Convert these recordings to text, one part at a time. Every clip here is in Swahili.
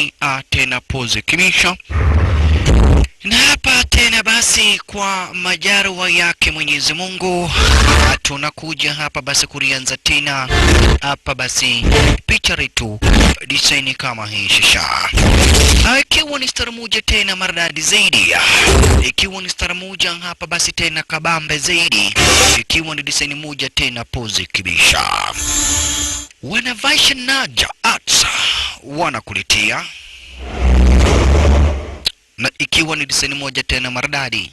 design tena pose kimisha. Na hapa tena basi kwa majaliwa yake Mwenyezi Mungu tunakuja hapa basi kulianza tena hapa basi picha letu design kama hii shisha. Ikiwa ni star moja tena maridadi zaidi, ikiwa ni star moja hapa basi tena kabambe zaidi, ikiwa ni design moja tena pose kibisha. Wanavaishnaja Arts wanakuletea na ikiwa ni design moja tena maridadi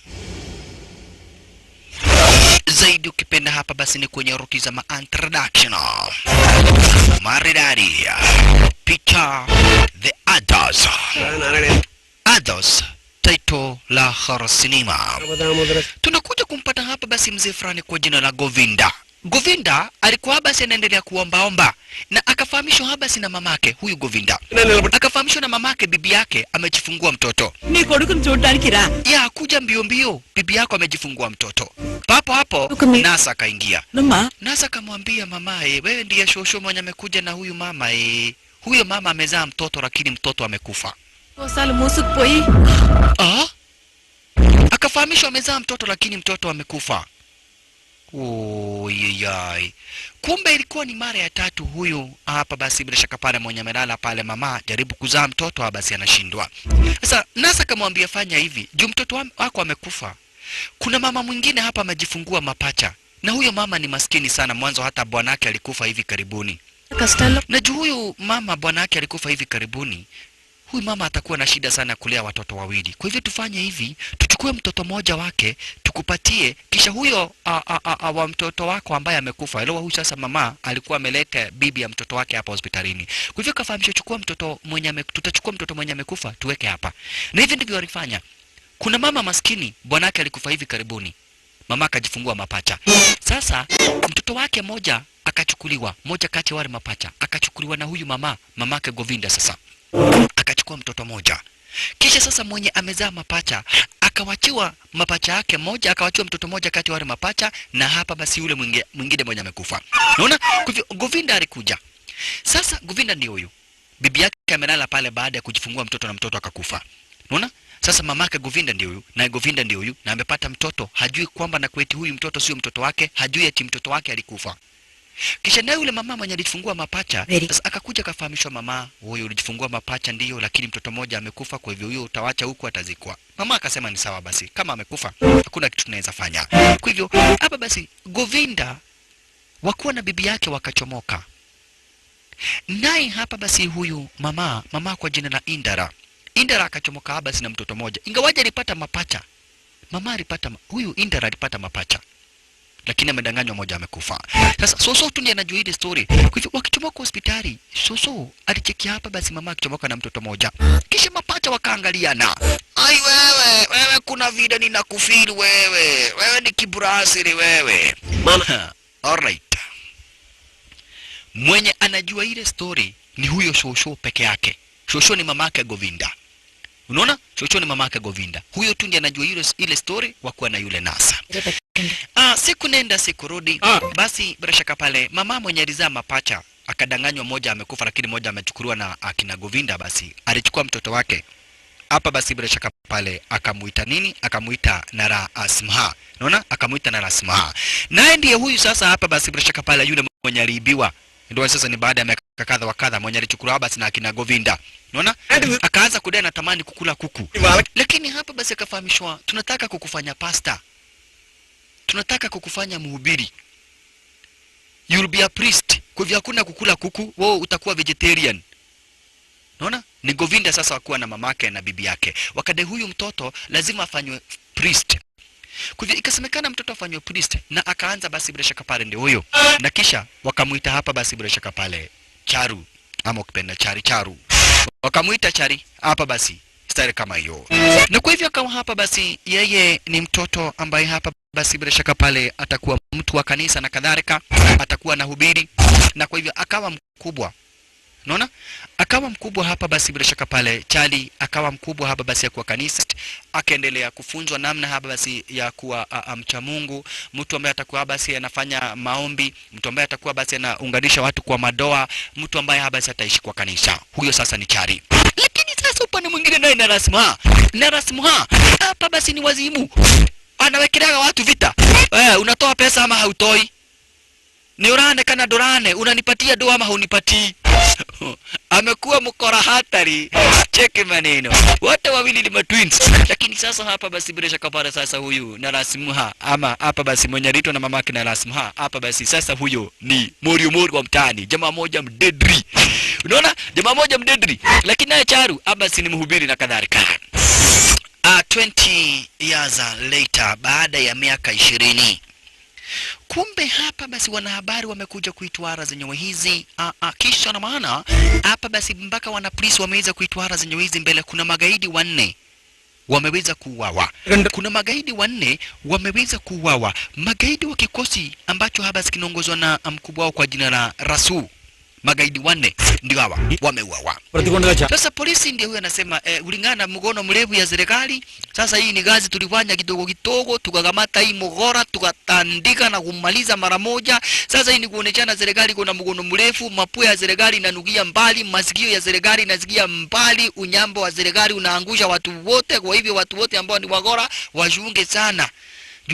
zaidi, ukipenda hapa basi ni kwenye ruti za introduction maridadi picha The Others, Others title la horror cinema. Tunakuja kumpata hapa basi mzee fulani kwa jina la Govinda. Govinda alikuwa basi anaendelea kuombaomba na akafahamishwa hapa basi na mamake huyu Govinda, akafahamishwa na mamake bibi yake amejifungua mtoto. నీ కొడుకును చూడటానికి రా. Ya kuja mbio mbio, bibi yako amejifungua mtoto. Papo hapo nasa akaingia. అమ్మా. Nasa akamwambia mamae, wewe ndiye shosho mwenye amekuja na huyu mama eh. Huyo mama amezaa mtoto lakini mtoto amekufa. కోసాలు మూసుకుపోయి Ah? Akafahamishwa amezaa mtoto lakini mtoto amekufa. Oyeyai. Kumbe ilikuwa ni mara ya tatu huyu hapa basi bila shaka pale mwenye amelala pale mama jaribu kuzaa mtoto hapa basi anashindwa. Sasa nasa akamwambia fanya hivi, juu mtoto wako amekufa. Kuna mama mwingine hapa amejifungua mapacha na huyo mama ni maskini sana, mwanzo hata bwanake alikufa hivi karibuni. కష్టాల్లో Na juu huyu mama bwanake alikufa hivi karibuni, huyu mama atakuwa na shida sana kulea watoto wawili. Kwa hivyo tufanye hivi, tuchukue mtoto mmoja wake tukupatie, kisha huyo wa mtoto wako ambaye amekufa. Elewa huyu sasa mama alikuwa ameleta bibi ya mtoto wake hapa hospitalini. Kwa hivyo kafahamisha, chukua mtoto mwenye tutachukua mtoto mwenye amekufa tuweke hapa. Na hivi ndivyo walifanya. Kuna mama maskini bwanake alikufa hivi karibuni, mama akajifungua mapacha. Sasa mtoto wake moja akachukuliwa, moja kati ya wale mapacha akachukuliwa na huyu mama, mamake Govinda. Sasa akachukua mtoto moja, kisha sasa mwenye amezaa mapacha akawachiwa mapacha yake moja, akawachiwa mtoto moja kati ya wale mapacha, na hapa basi yule mwingine mwenye amekufa. Unaona? Kwa hivyo Govinda alikuja. Sasa Govinda ndio huyu, bibi yake amelala pale baada ya kujifungua mtoto na mtoto akakufa. Unaona? Sasa mamake Govinda ndio huyu na Govinda ndio huyu na amepata mtoto, hajui kwamba na kweti huyu mtoto sio mtoto wake, hajui eti mtoto wake alikufa. Kisha naye yule mama mwenye alijifungua mapacha sasa akakuja akafahamishwa, mama huyu ulijifungua mapacha ndiyo, lakini mtoto mmoja amekufa, kwa hivyo huyo utawacha huku atazikwa. Mama akasema ni sawa basi, kama amekufa hakuna kitu tunaweza fanya. Kwa hivyo hapa basi Govinda wakuwa na bibi yake wakachomoka naye hapa basi huyu mama, mama kwa jina la Indara. Indara akachomoka hapa basi na mtoto mmoja, ingawaje alipata mapacha. Mama alipata huyu Indara alipata mapacha, lakini amedanganywa, moja amekufa. Sasa Soso tu ndiye anajua ile story. Kwa hivyo wakichomoka hospitali, Soso alichekia hapa basi mama akichomoka na mtoto moja, kisha mapacha wakaangaliana. Ai wewe, wewe kuna vile ninakufiri wewe, wewe ni kiburasiri wewe. Alright. Mwenye anajua ile story ni huyo Shosho peke yake. Shosho ni mamake Govinda. Unaona? Shosho ni mamake Govinda. Huyo tu ndiye anajua ile story wakuwa na yule nasa. Siku nenda siku rudi. Basi bila shaka pale mama mwenye alizaa mapacha akadanganywa, moja amekufa lakini moja amechukuliwa na akina Govinda. Basi alichukua mtoto wake hapa basi bila shaka pale akamuita nini? Akamuita Nara Asmaha. Unaona? Akamuita Nara Asmaha. Naye ndiye huyu sasa hapa basi bila shaka pale yule mwenye aliibiwa. Ndio sasa ni baada ya miaka kadha wa kadha mwenye alichukuliwa basi na akina Govinda. Unaona? Akaanza kudai anatamani kukula kuku. Lakini hapa basi akafahamishwa, tunataka kukufanya pasta. Tunataka kukufanya mhubiri. You'll be a priest. Kwa hivyo hakuna kukula kuku, wewe utakuwa vegetarian. Unaona? Ni Govinda sasa wakuwa na mamake na bibi yake. Wakadai huyu mtoto lazima afanywe priest. Kwa hivyo ikasemekana mtoto afanywe priest na akaanza basi bila shaka pale ndio huyo. Na kisha wakamuita hapa basi bila shaka pale Charu ama ukipenda Chari Charu. Wakamuita Chari hapa basi style kama hiyo. Na kwa hivyo akawa hapa basi yeye ni mtoto ambaye hapa basi bila shaka pale atakuwa mtu wa kanisa na kadhalika, atakuwa na hubiri, na kwa hivyo akawa mkubwa. Unaona? Akawa mkubwa hapa basi bila shaka pale Chali akawa mkubwa hapa basi ya kuwa kanisa, akaendelea kufunzwa namna hapa basi ya kuwa mcha Mungu, mtu ambaye atakuwa basi anafanya maombi, mtu ambaye atakuwa basi anaunganisha watu kwa madoa, mtu ambaye hapa basi ataishi kwa kanisa. Huyo sasa ni Chari. Lakini Sasa upande mwingine naye Narasma. Narasma hapa basi ni wazimu. Anawekeleaga watu vita. Unatoa pesa ama hautoi? Ni urane kana durane, unanipatia do ama haunipatii? Amekuwa mkora hatari. Cheki maneno. Wote wawili ni matwins. Lakini sasa hapa basi bila shaka pale sasa huyu Narasimha ama hapa basi mwenye alitwa na mamake Narasimha, hapa basi sasa huyo ni Morio Mori wa mtaani, jamaa moja mdedri. Unaona? Jamaa moja mdedri. Lakini naye Charu hapa basi ni mhubiri na kadhalika. 20 years later, baada ya miaka 20. Kumbe hapa basi wanahabari wamekuja kuitwara zenyewe hizi. Kisha na maana hapa basi mpaka wana polisi wameweza kuitwara zenyewe hizi mbele. Kuna magaidi wanne wameweza kuuawa. Kuna magaidi wanne wameweza kuuawa. Magaidi wa kikosi ambacho hapa basi kinaongozwa na mkubwa wao kwa jina la Rasu. Magaidi wanne ndio hawa wameuawa. Sasa polisi ndio huyo anasema kulingana na mgono mrefu ya serikali, sasa hii ni gazi tulifanya kidogo kidogo, tukakamata hii mgora, tukatandika na kumaliza mara moja. Sasa hii ni kuoneshana serikali kuna mgono mrefu, mapua ya serikali inanukia mbali, masikio ya serikali inasikia mbali, unyambo wa serikali unaangusha watu wote. Kwa hivyo watu wote ambao ni wagora washunge sana.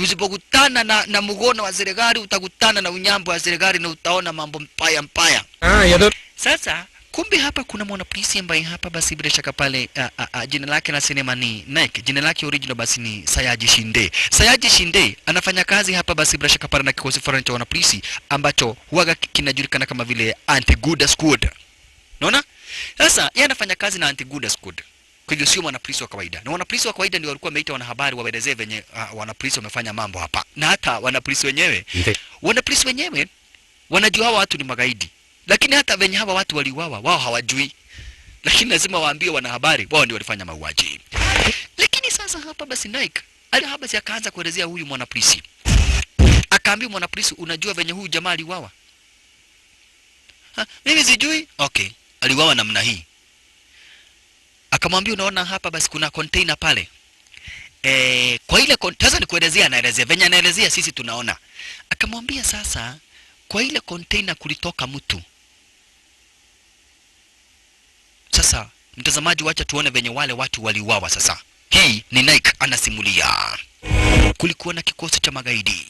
Usipokutana na mgono wa serikali utakutana na unyambo wa serikali na utaona mambo mpaya mpaya. Sasa kumbe hapa kuna mwana polisi ambaye hapa basi bila shaka pale jina lake la sinema ni Nike, jina lake original basi ni Sayaji Shinde. Sayaji Shinde anafanya kazi hapa basi bila shaka pale na kikosi fulani cha wana polisi ambacho huaga kinajulikana kama vile Anti-Good Squad. Unaona? Sasa yeye anafanya kazi na Anti-Good Squad. Kwa hivyo sio mwanapolisi wa kawaida. Na wanapolisi wa kawaida ndio walikuwa wameita wanahabari waelezee venye wanapolisi wamefanya mambo hapa. Na hata wanapolisi wenyewe, wanapolisi wenyewe wanajua hawa watu ni magaidi. Lakini hata venye hawa watu waliuawa wao hawajui. Lakini lazima waambie wanahabari wao ndio walifanya mauaji. Lakini sasa hapa basi Nike ali basi akaanza kuelezea huyu mwanapolisi. Akaambia mwanapolisi, unajua venye huyu jamaa aliuawa? Mimi sijui. Okay, aliuawa namna hii. Akamwambia unaona hapa basi kuna container pale. Kwa ile sasa ni kuelezea, anaelezea venye anaelezea sisi tunaona. Akamwambia sasa kwa ile container kulitoka mtu. Sasa mtazamaji, wacha tuone venye wale watu waliuawa sasa. Hii ni Nike anasimulia. Kulikuwa na kikosi cha magaidi.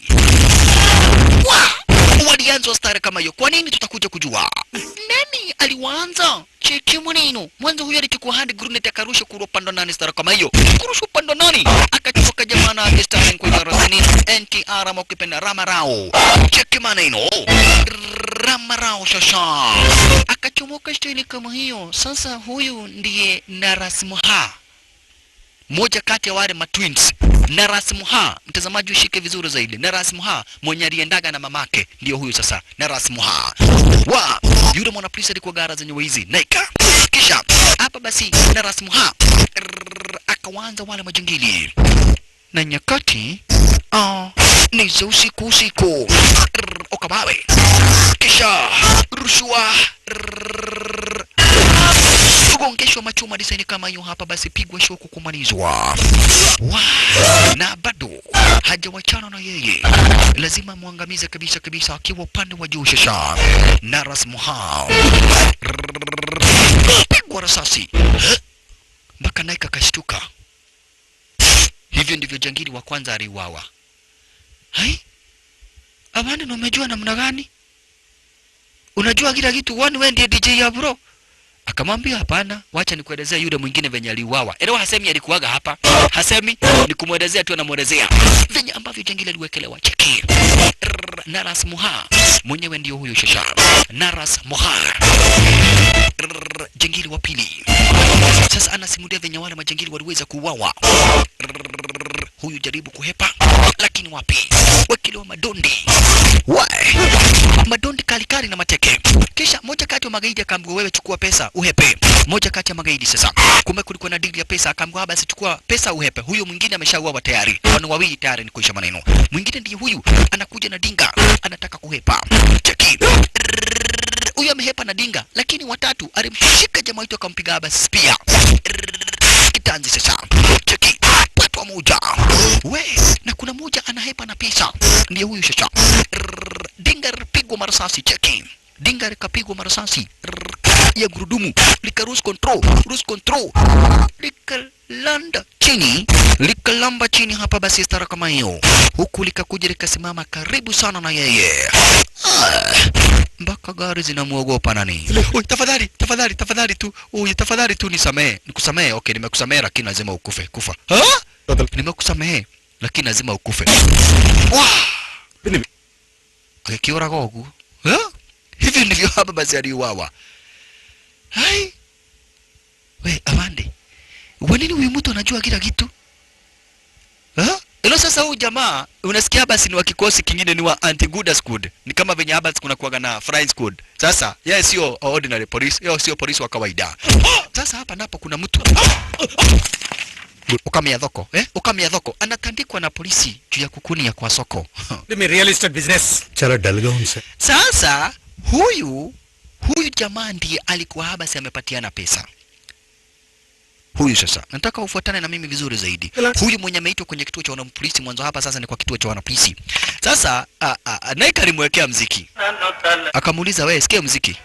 Walianza stara kama hiyo. Kwa nini tutakuja kujua? Nani aliwaanza? Cheki maneno. Mwanzo huyo alichukua hand grenade akarusha kuro pando nani stara kama hiyo. Kurusha pando nani? Akachoka jamaa na stara kwa darasani NTR ama ukipenda Ramarao. Cheki maneno. Ramarao shasha. Akachomoka style kama hiyo. Sasa huyu ndiye Narasimha. Moja kati ya wale matwins. Narasimha, mtazamaji ushike vizuri zaidi. Narasimha mwenye aliendaga na mamake ndio huyu sasa Narasimha. Wa yule mwana polisi alikuwa gara zenye wizi. Naika. Kisha hapa basi Narasimha akaanza wale majangili. Na nyakati ni za usiku usiku. Okabawe. Kisha rushwa kugongeshwa machuma design kama hiyo hapa basi pigwa shoku kumalizwa. Na bado hajawachana na yeye. Lazima muangamize kabisa kabisa akiwa upande wa juu shasha. Narasimha. Pigwa risasi. Mpaka Nike akashtuka. Hivyo ndivyo jangili wa kwanza aliuawa. Hai? Abana na umejua namna gani? Unajua kila kitu, wani wewe ndiye DJ ya bro? Akamwambia hapana, wacha nikuelezea yule mwingine venye aliuawa. Elewa hasemi alikuaga hapa. Hasemi ni kumuelezea tu, anamuelezea venye ambavyo jangili aliwekelewa. Cheki. Narasimha mwenyewe ndio huyo shasha. Narasimha. Jangili wa pili. Sasa anasimulia venye wale majangili waliweza kuuawa. Huyu jaribu kuhepa, lakini wapi? Wekelewa madondi. Why? Madondi kalikali na mateke. Kisha moja kati ya magaidi akaambiwa wewe chukua pesa uhepe. Moja kati ya magaidi sasa. Kumbe kulikuwa na deal ya pesa, akaambiwa basi chukua pesa uhepe. Huyo mwingine ameshauawa tayari. Wana wawili tayari ni kuisha maneno. Mwingine ndiye huyu anakuja na dinga, anataka kuhepa. Cheki. Huyu amehepa na dinga, lakini watatu alimshika jamaa wetu akampiga basi spear. Kitanzi sasa. Cheki. Patwa moja. We, na kuna moja anahepa na pesa. Ndiye huyu sasa. Dinga pigwa marasasi. Cheki. Dinga likapigwa marasasi ya gurudumu, lika lose control, lose control, likalanda chini, likalamba chini hapa basi stara kama hiyo, huku likakuja likasimama karibu sana na yeye. Mpaka gari zinamuogopa nani. Oi, tafadhali, tafadhali, tafadhali tu. Oi, tafadhali tu nisamehe. Nikusamehe. Okay, nimekusamehe lakini lazima ukufe. Kufa. Ha? Nimekusamehe lakini lazima ukufe. Wah! Akikiora gogu. Ha? Hivi ndivyo hapa basi aliuawa. Hai. We, avande. Kwa nini huyu mtu anajua kila kitu? Ha? Ilo sasa huyu jamaa unasikia basi ni wa kikosi kingine, ni wa anti-good squad. Ni kama venye hapa kuna kuwaga na flying squad. Sasa yeye sio ordinary police, yeye sio polisi wa kawaida. Sasa hapa napo kuna mtu ukamia thoko, eh? Ukamia thoko anatandikwa na polisi juu ya kukunia kwa soko. Me real estate business. చాలా డల్ గా ఉంది sir. Sasa huyu jamaa ndiye alikuwa haba si amepatiana pesa. Huyu sasa nataka ufuatane na mimi vizuri zaidi. Huyu mwenye ameitwa kwenye kituo cha wanapolisi mwanzo hapa sasa ni kwa kituo cha wanapolisi. Sasa Naik alimwekea mziki. Akamuuliza, wewe sikia mziki.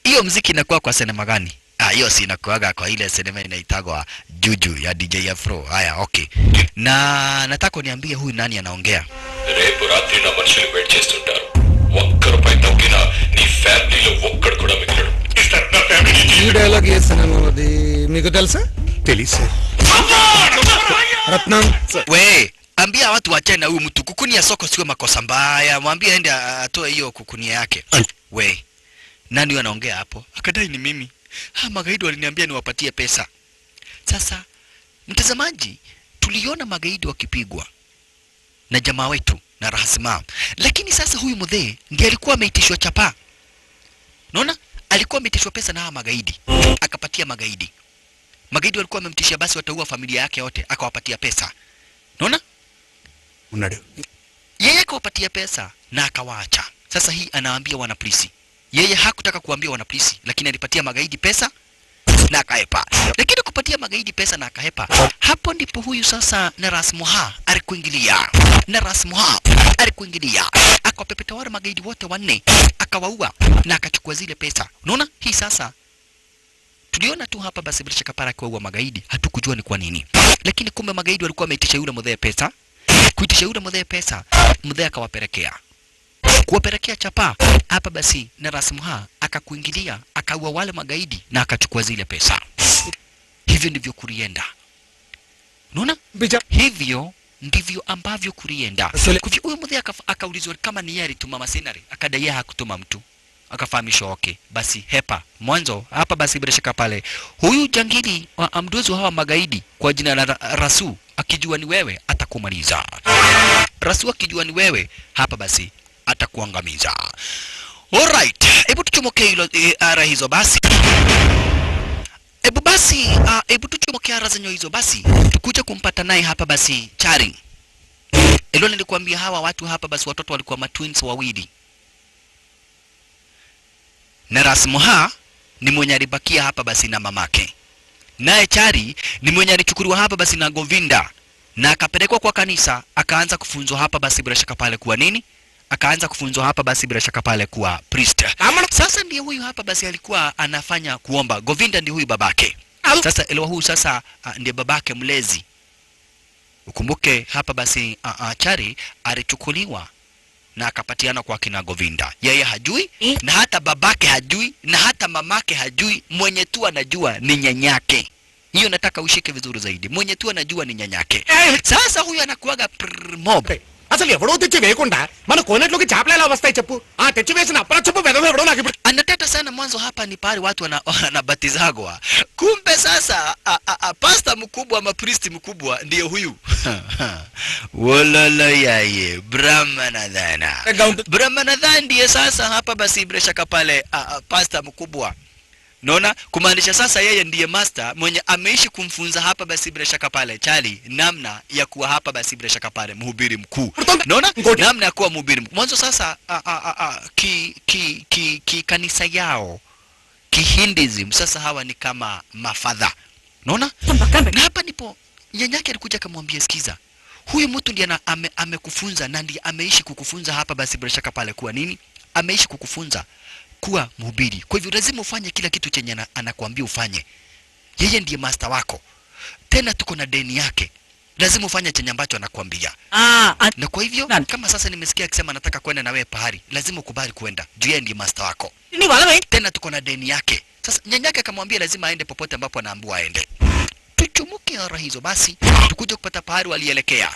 Hiyo mziki inakuwa kwa sinema gani? Hiyo si inakuaga kwa ile sinema inaitagwa Juju ya DJ Afro. Haya, okay. Na nataka uniambie huyu nani anaongea. రేపు రాత్రి నా మనుషులు వెయిట్ చేస్తుంటారు. ఒక్క రూపాయి తగ్గినా నీ ఫ్యామిలీలో ఒక్కడు కూడా మిగలడు. ఈ డైలాగ్ ఏ సినిమాలోది మీకు తెలుసా? తెలీదు sir. Ratnam. We, ambia watu waachane na huyu mtu. Kukunia soko sio makosa mbaya. Mwambie aende atoe hiyo kukunia yake. We, nani huyo anaongea hapo? Akadai ni mimi. Magaidi waliniambia niwapatie pesa. Sasa mtazamaji, tuliona magaidi wakipigwa na jamaa wetu na Rahasima. Lakini sasa huyu mzee ndiye alikuwa ameitishwa chapa. Unaona? Alikuwa ameitishwa pesa na hawa magaidi. Akapatia magaidi. Magaidi walikuwa wamemtishia basi wataua familia yake yote, akawapatia pesa. Unaona? Unadu. Yeye akawapatia pesa na akawaacha. Sasa hii anaambia wanapolisi. Yeye hakutaka kuambia wanapolisi, lakini alipatia magaidi pesa na akahepa. Lakini kupatia magaidi pesa na akahepa, hapo ndipo huyu sasa Narasmuha alikuingilia. Narasmuha alikuingilia, akawapepeta wale magaidi wote wanne, akawaua na akachukua zile pesa. Unaona hii sasa tuliona tu hapa basi bila shaka para kuwaua magaidi, hatukujua ni kwa nini. Lakini kumbe magaidi walikuwa wameitisha yule mzee pesa, kuitisha yule mzee pesa, mzee akawapelekea. Kuwapelekea chapa hapa basi Narasmuha akakuingilia, akaua wale magaidi na akachukua zile pesa. Hivyo ndivyo kulienda. Unaona? Hivyo ndivyo ambavyo kulienda. Kwa hivyo huyu mzee akaulizwa kama ni yeye alituma masinari, akadai yeye hakutuma mtu. Akafahamishwa okay, basi hepa. Mwanzo hapa basi bila shaka pale huyu jangili wa amdozi hawa magaidi kwa jina la Rasu akijua ni wewe atakumaliza. Rasu akijua ni wewe hapa basi atakuangamiza. Alright, hebu tuchomoke hilo ara hizo basi. Hebu basi, hebu tuchomoke ara zenyo hizo basi. Tukuja kumpata naye hapa basi Chari. Elo nilikuambia hawa watu hapa basi watoto walikuwa matwins wawili. Narasmuha ni mwenye alibakia hapa basi na mamake. Naye Chari ni mwenye alichukuliwa hapa basi na Govinda na akapelekwa kwa kanisa, akaanza kufunzwa hapa basi bila shaka pale kuwa nini? Akaanza kufunzwa hapa basi bila shaka pale kuwa priest. Sasa ndiye huyu hapa basi alikuwa anafanya kuomba. Govinda ndiye huyu babake. Sasa elewa huyu sasa ndiye babake mlezi. Ukumbuke hapa basi Chari alichukuliwa na akapatiana kwa kina Govinda. Yeye hajui na hata babake hajui na hata mamake hajui, mwenye tu anajua ni nyanyake. Hiyo nataka ushike vizuri zaidi. Mwenye tu anajua ni nyanyake. Sasa huyu anakuaga mob. అసలు ఎవడో తెచ్చి వేయకుండా మన కోనేట్లోకి చేపలు ఎలా వస్తాయి చెప్పు. ఆ తెచ్చి వేసిన అప్పరచ్చపు వెదవ ఎవడో నాకు ఇప్పుడు Anateta sana mwanzo hapa ni pale watu wanabatizagwa. Kumbe sasa pasta mkubwa ama priest mkubwa ndiye huyu. Wololo yaye Brahmanadhana. Brahmanadhan ndiye sasa hapa basi bila shaka pale pasta mkubwa. Naona kumaanisha sasa yeye ndiye master mwenye ameishi kumfunza hapa basi bila shaka pale Chali namna ya kuwa hapa basi bila shaka pale mhubiri mkuu. Naona namna ya kuwa mhubiri mkuu. Mwanzo sasa ki kanisa yao Kihindism sasa hawa ni kama mafadha. Naona? Na hapa ndipo nyanyake alikuja akamwambia sikiza, Huyu mtu ndiye amekufunza na ndiye ameishi kukufunza hapa basi bila shaka pale kuwa nini? Ameishi kukufunza kuwa mhubiri. Kwa hivyo lazima ufanye kila kitu chenye anakuambia ufanye. Yeye ndiye master wako. Tena tuko na deni yake. Lazima ufanye chenye ambacho anakuambia. Na kwa hivyo kama sasa nimesikia akisema nataka kwenda na wewe pahali, lazima ukubali kwenda. Juu yeye ndiye master wako. Tena tuko na deni yake. Sasa nyanyake akamwambia lazima aende popote ambapo anaambiwa aende. Tuchumuke ara hizo basi, tukuje kupata pahali walielekea.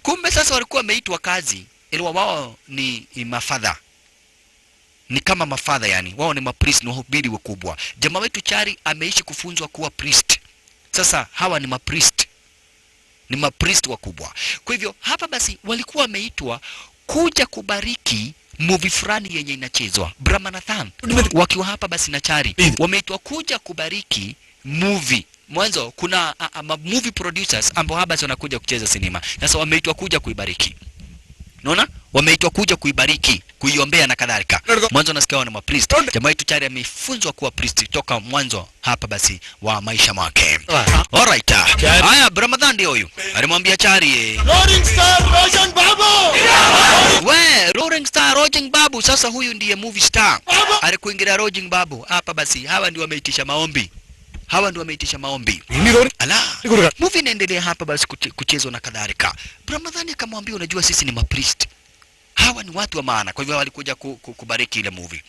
Kumbe sasa walikuwa wameitwa kazi, iliwa wao ni mafadha. Ni kama mafadha yani, wao ni mapriest, ni wahubiri wakubwa. Jamaa wetu Chari ameishi kufunzwa kuwa priest. Sasa hawa ni mapriest. Ni mapriest wakubwa. Kwa hivyo hapa basi walikuwa wameitwa kuja kubariki movie fulani yenye inachezwa Brahmanathan. Wakiwa hapa basi na Chari wameitwa kuja kubariki movie. Mwanzo kuna movie producers ambao hapa basi wanakuja kucheza sinema. Sasa wameitwa kuja kuibariki. Unaona? Wameitwa kuja kuibariki, kuiombea na kadhalika. Mwanzo nasikia wao ni mapriest. Jamaa wetu Chari amefunzwa kuwa priest toka mwanzo hapa basi wa maisha mwake. Alright. Haya, Brahmanathan ndio huyu. Alimwambia Chari, Roaring Star Roshan Babu. We, Roaring Star Rojing Babu. Sasa huyu ndiye movie star. Alikuingilia Rojing Babu. Hapa basi hawa ndio wameitisha maombi. Hawa ndio wameitisha maombi. Ala, movie inaendelea hapa basi kuchezwa na kadhalika. Brahmanathan akamwambia unajua sisi ni mapriest. Hawa ni watu wa maana. Kwa hivyo walikuja kubariki ile movie.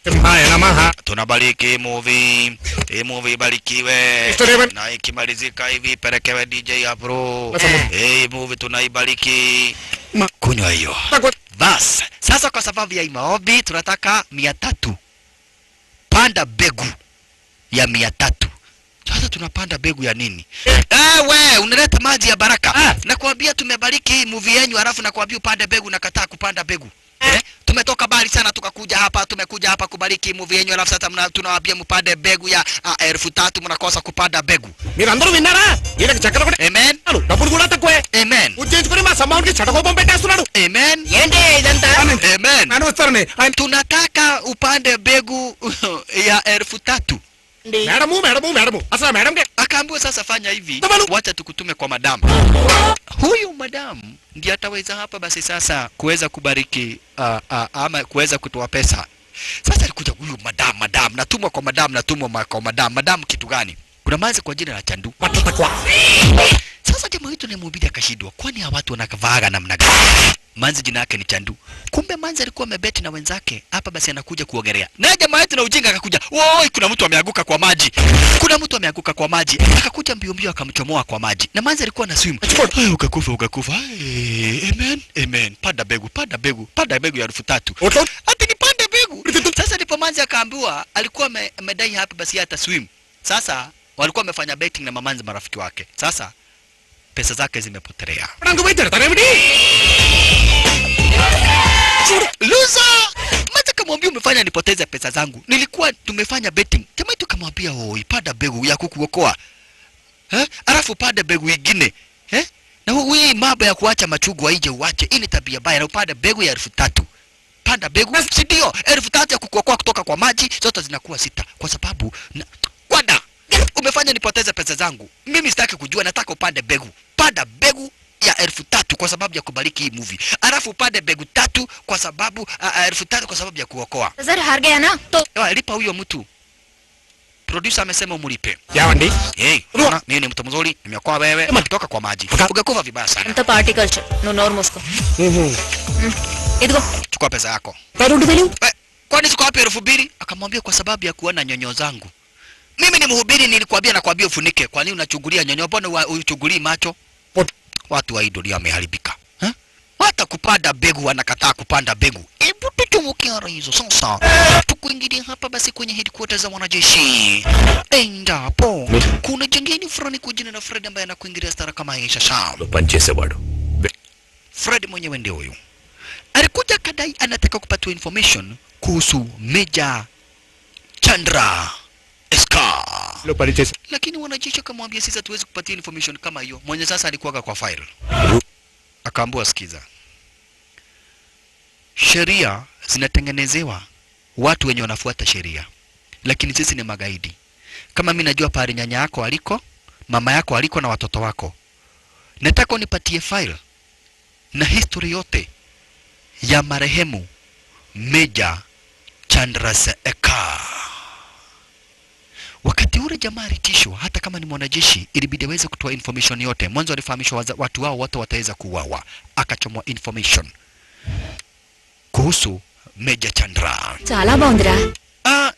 Tunabariki movie. Hii movie ibarikiwe. Na ikimalizika hivi pelekewe DJ Afro. Hii movie tunaibariki. Kunywa hiyo. Bas, sasa kwa sababu ya maombi tunataka 300. Panda begu ya 300. Sasa tunapanda begu ya nini? We, unaleta maji ya baraka. Nakwambia tumebariki hii movie yenu halafu nakwambia upande begu na kataa kupanda begu. Tumetoka mbali sana tukakuja hapa, tumekuja hapa kubariki movie yenu halafu sasa tunawaambia mpande begu ya 3000 mnakosa kupanda begu. మీరందరూ విన్నారా? ఈయనకి చక్కెర కూడా Amen. డబ్బులు కూడా తక్కువే. Amen. ఉజ్జయించుకుని మా సమ్మానికి చటకోపం పెట్టేస్తున్నాడు. Amen. ఏంటి ఇదంతా? Amen. నాన్న వస్తారని ఆయన Tunataka upande begu ya 3000. Madam madam madam అసలు madam Akaambiwa sasa fanya hivi, wacha tukutume kwa madamu. Huyu madamu ndiye ataweza hapa basi sasa kuweza kubariki ama kuweza kutoa pesa. Sasa alikuja huyu madamu, natumwa kwa madamu, natumwa kwa madamu. Madamu kitu gani? Kuna manzi kwa jina la Chandu. Sasa jamaa wetu ni mhubiri akashindwa, kwani hawa watu wanavaaga namna gani? Manzi jina yake ni Chandu. Kumbe manzi alikuwa amebeti na wenzake hapa basi anakuja kuogelea. Na jamaa wetu na ujinga akakuja. Woi, kuna mtu ameanguka kwa maji. Kuna mtu ameanguka kwa maji. Akakuja mbio mbio akamchomoa kwa maji. Na manzi alikuwa na swim. Ai, ukakufa ukakufa. Ai, amen. Amen. Panda begu, panda begu, panda begu ya 3000. Ati nipande begu. Sasa ndipo manzi akaambiwa alikuwa amedai hapa basi hata swim. Sasa walikuwa wamefanya betting na mamanzi marafiki wake. Sasa pesa zake zimepotelea. Loser! Mata kamwambia umefanya nipoteze pesa zangu. Nilikuwa tumefanya betting. Jamaa tu kamwambia oi, panda begu ya kukuokoa. Eh? Alafu panda begu nyingine. Eh? Na hii mambo ya kuacha machugu aije uache. Hii ni tabia mbaya. Na upande begu ya 3000. Panda begu, si ndio? 3000 ya kukuokoa kutoka kwa maji, zote zinakuwa 6 kwa sababu kwanda umefanya nipoteze pesa zangu. Mimi sitaki kujua, nataka upande begu. Panda begu ya 3000 kwa sababu ya kubariki hii movie. Alafu upande begu 3 kwa sababu 3000 kwa sababu ya kuokoa. Sir har gaya na to lipa huyo mtu. Producer amesema umlipe. Yawandi. Hey, unaona mimi ni mtu mzuri, nimeokoa wewe kutoka kwa maji. Ungekufa vibaya sana. Anta party culture. No nor musko. Idigo. Chukua pesa yako. Kwani siko wapi 2000? Akamwambia kwa sababu ya kuona nyonyo zangu. Mimi ni mhubiri, nilikwambia na kwambia ufunike. Kwa nini unachungulia nyonyo? Mbona uchungulii macho? Watu wa dunia wameharibika. Hata kupanda begu wanakataa kupanda begu. Hebu tuchumuke hizo sasa. Tukuingilia hapa basi kwenye headquarters za wanajeshi. Endapo kuna jengeni fulani kwa jina na Fred ambaye anakuingilia stara kama hii sasa. Fred mwenyewe ndio huyu. Alikuja kadai anataka kupata information kuhusu Major Chandra SK. Lakini wanajeshi akamwambia sisi hatuwezi kupatia information kama hiyo. Mwenye sasa alikuwa kwa file. Akaambiwa sikiza, sheria zinatengenezewa watu wenye wanafuata sheria, lakini sisi ni magaidi. Kama mimi najua pale nyanya yako aliko, mama yako aliko na watoto wako, nataka unipatie file na history yote ya marehemu Meja Chandrasekhar. Wakati ule jamaa alitishwa, hata kama ni mwanajeshi, ilibidi aweze kutoa information yote. Mwanzo alifahamishwa watu wao wote wataweza kuuawa, akachomwa information kuhusu Meja Chandra. చాలా బాగుందిరా.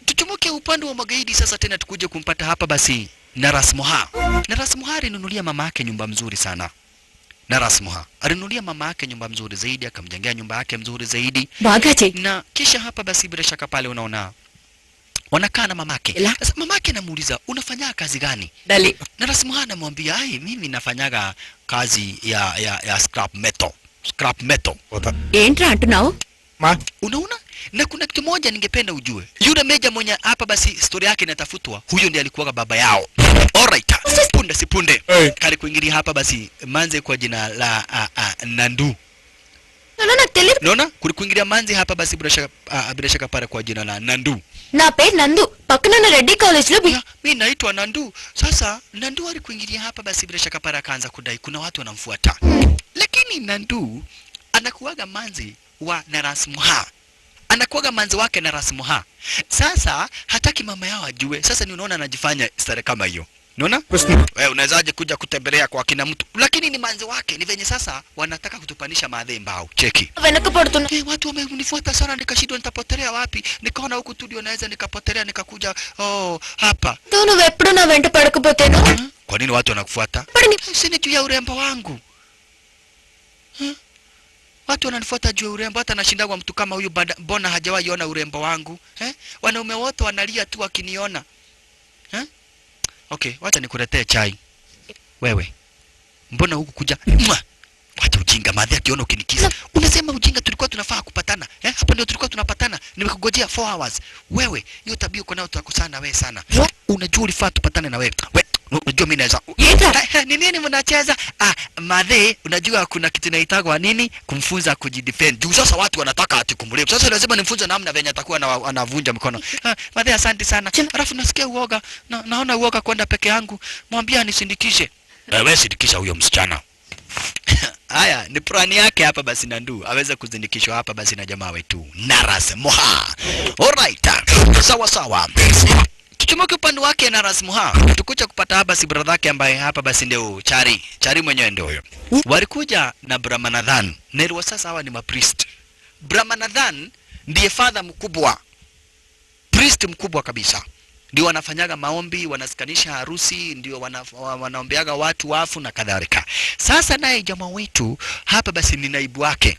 Tuchomoke upande wa magaidi sasa tena tukuje kumpata hapa basi Narasmoha. Narasmoha alinunulia mama yake nyumba mzuri sana. Narasmoha alinunulia mama yake nyumba mzuri zaidi, akamjengea nyumba yake mzuri zaidi. బాగా చెయ్యి. Na kisha hapa basi bila shaka pale unaona wanakaa na mamake. Sasa mamake anamuuliza unafanya kazi gani? Dali. Narasmoha anamwambia ai, mimi nafanyaga kazi ya scrap metal. Scrap metal. ఏంట్రా అంటున్నావు? Ma Unaona? Na kuna kitu moja ningependa ujue. Yule meja mwenye hapa basi story yake inatafutwa, huyo ndiye alikuwa baba yao. Alright. Punde si punde. Hey. Kali kuingilia hapa basi manze kwa jina la Nandu. నాన్న నాకు తెలియదు. Unaona? Kulikuingilia manze hapa basi bila shaka pale kwa jina la Nandu. నా పేరు నందు, పక్కనున్న రెడ్డి కాలేజ్ లో Ya, mi naitwa Nandu. Sasa Nandu alikuingilia hapa basi bila shaka pale akaanza kudai kuna watu wanamfuata. Lakini Nandu anakuwaga manzi wa Narasmoha. Anakuwaga manzi wake Narasmoha. Sasa hataki mama yao ajue. Sasa ni unaona anajifanya stare kama hiyo. Unaona? Wewe unawezaje kuja kutembelea kwa kina mtu? Lakini ni manzi wake. Ni venye sasa wanataka kutupanisha maadhe mbao. Cheki. వెనక పడుతున్నా. Hey, watu wamenifuata sana nikashindwa nitapotelea wapi. Nikaona huku tu ndio naweza nikapotelea nikakuja hapa. నువ్వెప్పుడు నా వెంట పడకపోతేను. Kwa nini watu wanakufuata? పడని. Si ni juu ya urembo wangu. Watu wananifuata juu ya urembo, hata nashindagwa mtu kama huyu mbona hajawahi ona urembo wangu? Wanaume wote wanalia tu wakiniona. Okay, wacha nikuletee chai. Wewe. Mbona huku kuja? Mwa! Wacha ujinga, madhi akiona ukinikisa. Unasema ujinga, tulikuwa tunafaa kupatana. Hapa ndio tulikuwa tunapatana. Nimekungojea 4 hours. Wewe, hiyo tabia uko nayo tutakosana wewe sana. Unajua ulifaa tupatane na wewe. Wewe, unajua mimi naweza. Ni nini mnacheza? Madhe, unajua kuna kitu inaitagwa nini? Kumfunza kujidefend. Juu sasa watu wanataka ati kumlipa. Sasa lazima nimfunze namna venye atakuwa anavunja mkono. Madhe, asante sana. Alafu nasikia uoga. Naona uoga kwenda peke yangu. Mwambie anisindikishe. Wewe sindikisha huyo msichana. Haya, ni plani yake hapa basi Nandu aweze kuzindikishwa hapa basi na jamaa wetu Narasmoha. Alright. Sawa sawa. Tuchomoke upande wake Narasmoha. Tukuja kupata hapa basi brother yake ambaye hapa basi ndio Chari. Chari mwenyewe ndio huyo. Walikuja na Brahmanathan. Na sasa hawa ni mapriest. Brahmanathan ndiye father mkubwa. Priest mkubwa kabisa. Ndio wanafanyaga maombi, wanasikanisha harusi, ndio wanaombeaga watu wafu na kadhalika. Sasa naye jamaa wetu hapa basi ni naibu wake.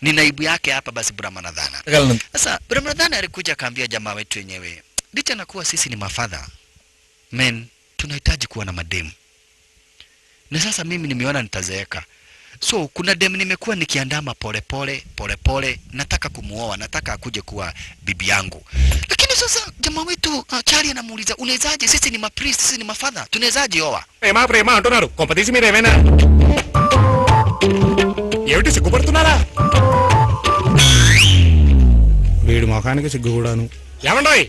Ni naibu yake hapa basi Brahmanadhana. Sasa Brahmanadhana alikuja akaambia jamaa wetu wenyewe, licha na kuwa sisi ni mafadha men, tunahitaji kuwa na mademu. Na sasa mimi nimeona nitazeeka. So kuna demu nimekuwa nikiandama pole pole pole pole, nataka kumuoa, nataka akuje kuwa bibi yangu. Lakini sasa jamaa wetu Chari anamuuliza, unawezaje? Sisi ni mapriest, sisi ni mafadha, tunawezaje oa? Prema Prema అంటున్నారు, కొంపతీసి మీరేమైనా ఏమిటి సిగ్గుపడుతున్నారా? వీడి మొఖానికి సిగ్గు కూడాను. ఏమండోయ్,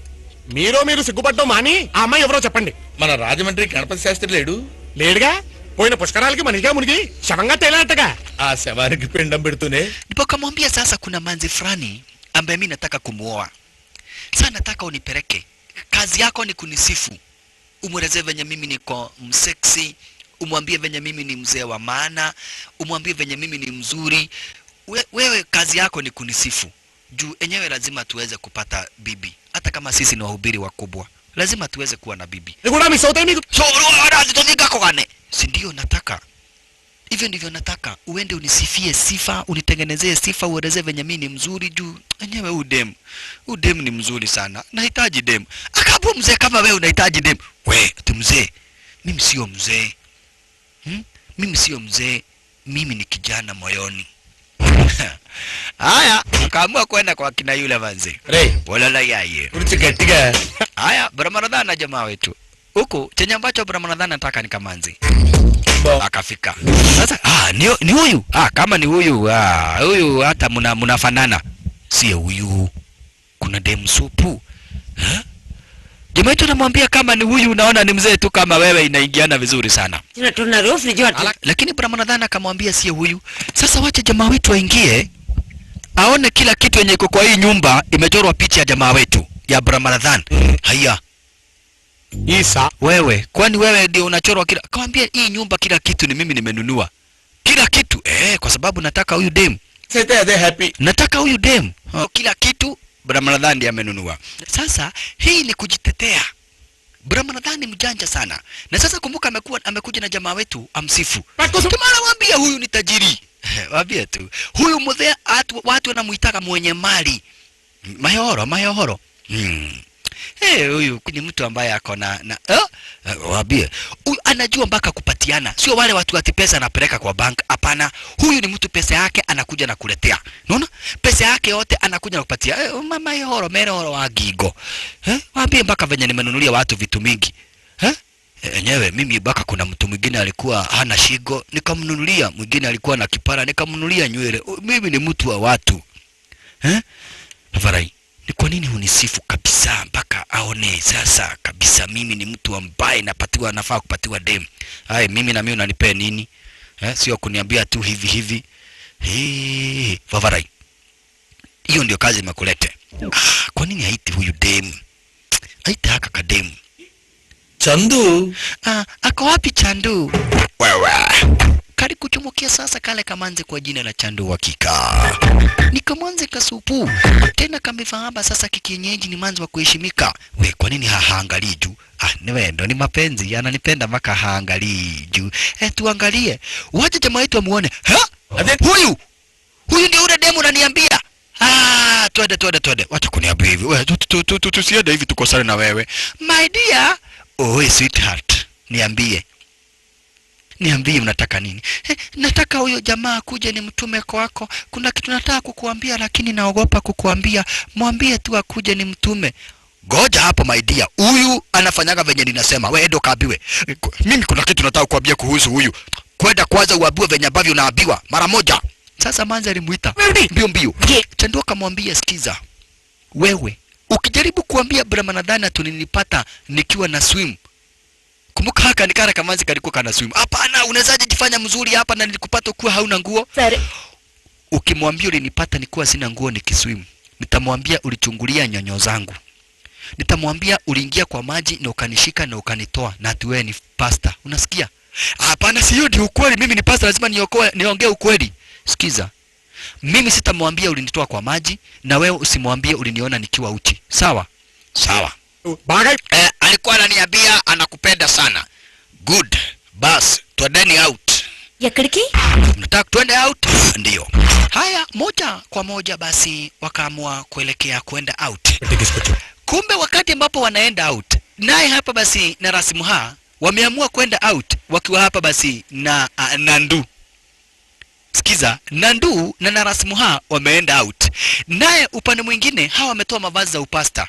మీరు సిగ్గుపడ్డం మాని ఆ అమ్మాయి ఎవరో చెప్పండి. మన రాజమండ్రి గణపతి శాస్త్రి లేడు? లేడుగా, పోయిన పుష్కరాలకి మనిషిగా మునిగి శవంగా తేలాటగా. ఆ శవానికి పిండం పెడుతూనే ndipo kamwambia sasa kuna manzi fulani ambaye mimi nataka kumuoa. Sasa nataka unipeleke. Kazi yako ni kunisifu. Umweleze venye mimi niko mseksi, umwambie venye mimi ni mzee wa maana, umwambie venye mimi ni mzuri. Wewe kazi yako ni kunisifu. Juu enyewe lazima tuweze kupata bibi. Hata kama sisi ni wahubiri wakubwa, lazima tuweze kuwa na bibi. So si ndio nataka. Hivyo ndivyo nataka. Uende unisifie sifa, unitengenezee sifa, ueleze venye mimi ni mzuri juu enyewe huyu dem. Huyu dem ni mzuri sana. Nahitaji dem. Akabu mzee kama wewe unahitaji dem. We, tu mzee. Mimi sio mzee. Mimi sio mzee. Mimi ni kijana moyoni. Haya, ukaamua kwenda kwa kina yule manzi. Wala yaye. Haya, Brahmanadhana jamaa wetu. Huku chenye ambacho Brahmanadhana anataka ni kamanzi. Akafika. Sasa ni huyu. Kama ni huyu, huyu hata mnafanana. Si huyu. Kuna dem supu. Jamaa wetu anamwambia kama ni huyu unaona ni mzee tu kama wewe, inaingiana vizuri sana. చిన్నట్టున్నారు fridge water Lakini Brahmanadhan akamwambia sio huyu. Sasa wacha jamaa wetu aingie aone kila kitu yenye iko kwa hii nyumba imechorwa picha ya jamaa wetu ya Brahmanadhan. Haya, Isa wewe kwani wewe ndio unachorwa kila? Kawambia hii nyumba kila kitu ni mimi nimenunua kila kitu kwa sababu nataka huyu dem, అయితే అదే happy. nataka huyu dem. Kila kitu Brahmanadhan ndiye amenunua. Sasa hii ni kujitetea. Brahmanadhan ni mjanja sana, na sasa kumbuka, amekuja na jamaa wetu amsifu. Tumara waambia huyu ni tajiri, waambie tu huyu mzee, watu wanamuitaka mwenye mali, mayohoro mayohoro. Hey, huyu ni mtu ambaye ako na waambie huyu anajua mpaka kupatiana, sio wale watu ati pesa anapeleka kwa bank. Hapana, huyu ni mtu pesa yake anakuja na kuletea, unaona, pesa yake yote anakuja na kupatia. Mama yohoro mere horo wa gigo, waambie mpaka venye nimenunulia watu vitu mingi, enyewe mimi mpaka kuna mtu mwingine alikuwa hana shigo nikamnunulia, mwingine alikuwa na kipara nikamnunulia nywele. Mimi ni mtu wa watu. Varai, ni kwa nini hunisifu kabisa mpaka aone sasa kabisa mimi ni mtu ambaye napatiwa, nafaa kupatiwa dem. Hai, mimi na mimi unanipea nini? Sio kuniambia tu hivi hivi. Hii, Vavarai, hiyo ndio kazi imekulete. Kwa nini haiti huyu dem? Haiti haka kadem. Chandu. Ako wapi Chandu? Wewe. Kali kuchumukia sasa kale kamanze kwa jina la Chandu hakika. Ni kamanze kasupu. Tena kamefahaba sasa kikienyeji ni manzi wa kuheshimika. We, kwa nini haangalii juu? Ni wendo, ni mapenzi, ananipenda mpaka haangalii juu. Tuangalie. Wacha jamaa wetu amuone. Ha? Huyu. Huyu ndio yule demu unaniambia. Twende twende twende. Wacha kuniambia hivi. We, tusiende hivi tukosane na wewe. My dear, oh sweetheart, niambie. Niambie unataka nini? Nataka huyo jamaa akuje ni mtume kwako. Kuna kitu nataka kukuambia lakini naogopa kukuambia. Mwambie tu akuje ni mtume. Goja hapo my dear. Huyu anafanyaga venye ninasema. Wewe endo kaambiwe. Mimi kuna kitu nataka kukuambia kuhusu huyu. Kwenda kwanza uambiwe venye ambavyo unaambiwa mara moja. Sasa manzi alimuita mbio mbio. Chandu akamwambia sikiza. Wewe ukijaribu kuambia Brahmanadhan tulinipata nikiwa na swim. Kumbuka haka nikara kamanzi kalikuwa kana swim. Hapana, unawezaje jifanya mzuri hapa na nilikupata ukiwa hauna nguo? Sare. Ukimwambia ulinipata nikuwa sina nguo nikiswim, nitamwambia ulichungulia nyonyo zangu. Nitamwambia uliingia kwa maji na ukanishika na ukanitoa na ati wewe ni pastor. Unasikia? Hapana, sio ndio ukweli, mimi ni pastor, lazima niokoe, niongee ukweli. Sikiza. Mimi sitamwambia ulinitoa kwa maji na wewe usimwambie uliniona nikiwa uchi. Sawa? Sawa. Bagai. Alikuwa ananiambia anakupenda sana. Good. Bas, twendeni out. Yakadiki? Mnataka twende out? Ndio. Haya, moja kwa moja basi wakaamua kuelekea kwenda out. Kumbe wakati ambapo wanaenda out, naye hapa basi na Rasimha wameamua kwenda out wakiwa hapa basi na Nandu. Sikiza, Nandu na Narasimha wameenda out. Naye upande mwingine hawa wametoa mavazi za upasta.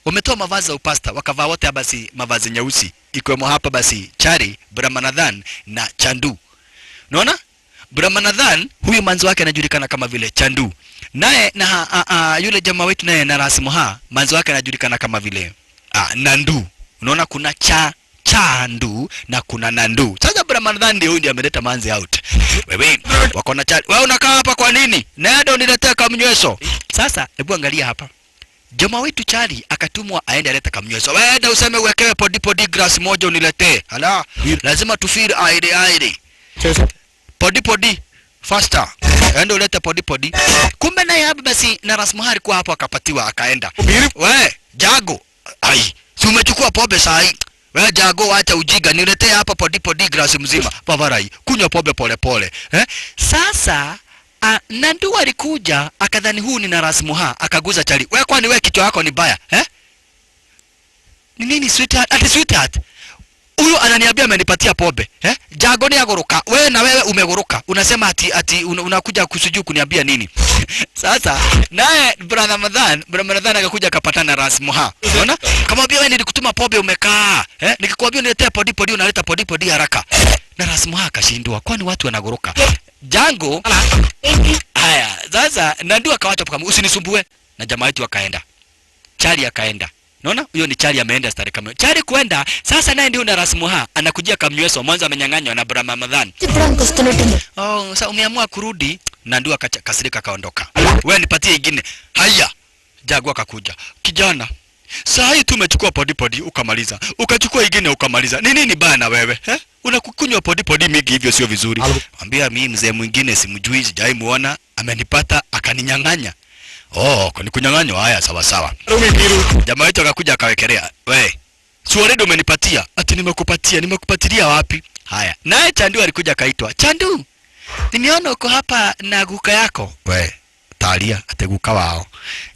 Wametoa mavazi za upasta wakavaa wote basi mavazi nyeusi, ikiwemo hapa basi Chari, Brahmanadhan na Chandu. Unaona? Brahmanadhan huyu manzi wake anajulikana kama vile Chandu. Naye na yule jamaa wetu naye Narasimha manzi wake anajulikana kama vile Nandu. Unaona kuna Chandu na kuna Nandu. Sasa Brahmanadhan ndio huyu ndiye ameleta manzi out. Wewe wako na Chari. Wewe unakaa hapa kwa nini? Na ndio niletea kamnyweso. Sasa hebu angalia hapa. Jamaa wetu Chari akatumwa aende aleta kamnyweso. Wewe enda useme uwekewe podi podi grass moja uniletee. Hala, lazima tufeel aire aire. Podi podi faster. Enda ulete podi podi. Kumbe naye hapa basi Narasimha alikuwa hapo akapatiwa akaenda. We, Jago. Ai, si umechukua pombe saa hii? We Jago, acha ujiga, niletee hapa podi podi grass mzima. Pavarai, kunywa pombe pole pole. Sasa Nandu alikuja akadhani huu ni Narasimha, akaguza Chari. Wewe kwani wewe kichwa yako ni baya? Ni nini sweetheart? Ati sweetheart. Huyu ananiambia amenipatia pombe. Jago ni agoroka. Wewe na wewe umegoroka. Unasema ati unakuja kusuju kuniambia nini? Sasa naye Brahmanadhan akakuja akapatana na Narasimha. Unaona? Kamwambia wewe nilikutuma pombe umekaa. Nikikwambia niletee podi podi unaleta podi podi haraka. Narasimha akashindwa. Kwani watu wanagoroka? Jango. Haya, sasa Nandu akawacha kama usinisumbue na jamaa yetu akaenda. Chari akaenda. Unaona? Huyo ni Chari ameenda stari kama. Chari kwenda, sasa naye ndio na Rasmuha anakujia kamnyweso mwanzo amenyang'anywa na Brahmamadhan. Oh, sasa umeamua kurudi na ndio akakasirika akaondoka. Wewe nipatie ingine. Haya. Jagua akakuja. Kijana, saa hii tumechukua podi podi ukamaliza. Ukachukua ingine ukamaliza. Ni nini bana wewe? Eh? Unakukunywa podi podi mingi hivyo sio vizuri. Ambia mimi mzee mwingine simjui, sijai muona, amenipata akaninyang'anya. Oh, ni kunyang'anywa. Haya, sawa sawa. Jamaa wetu akakuja akawekelea. We, si already umenipatia? Ati nimekupatia, nimekupatilia wapi? Haya. Naye Chandu alikuja akaitwa. Chandu, nimeona uko hapa na guka yako. We, talia ate guka wao.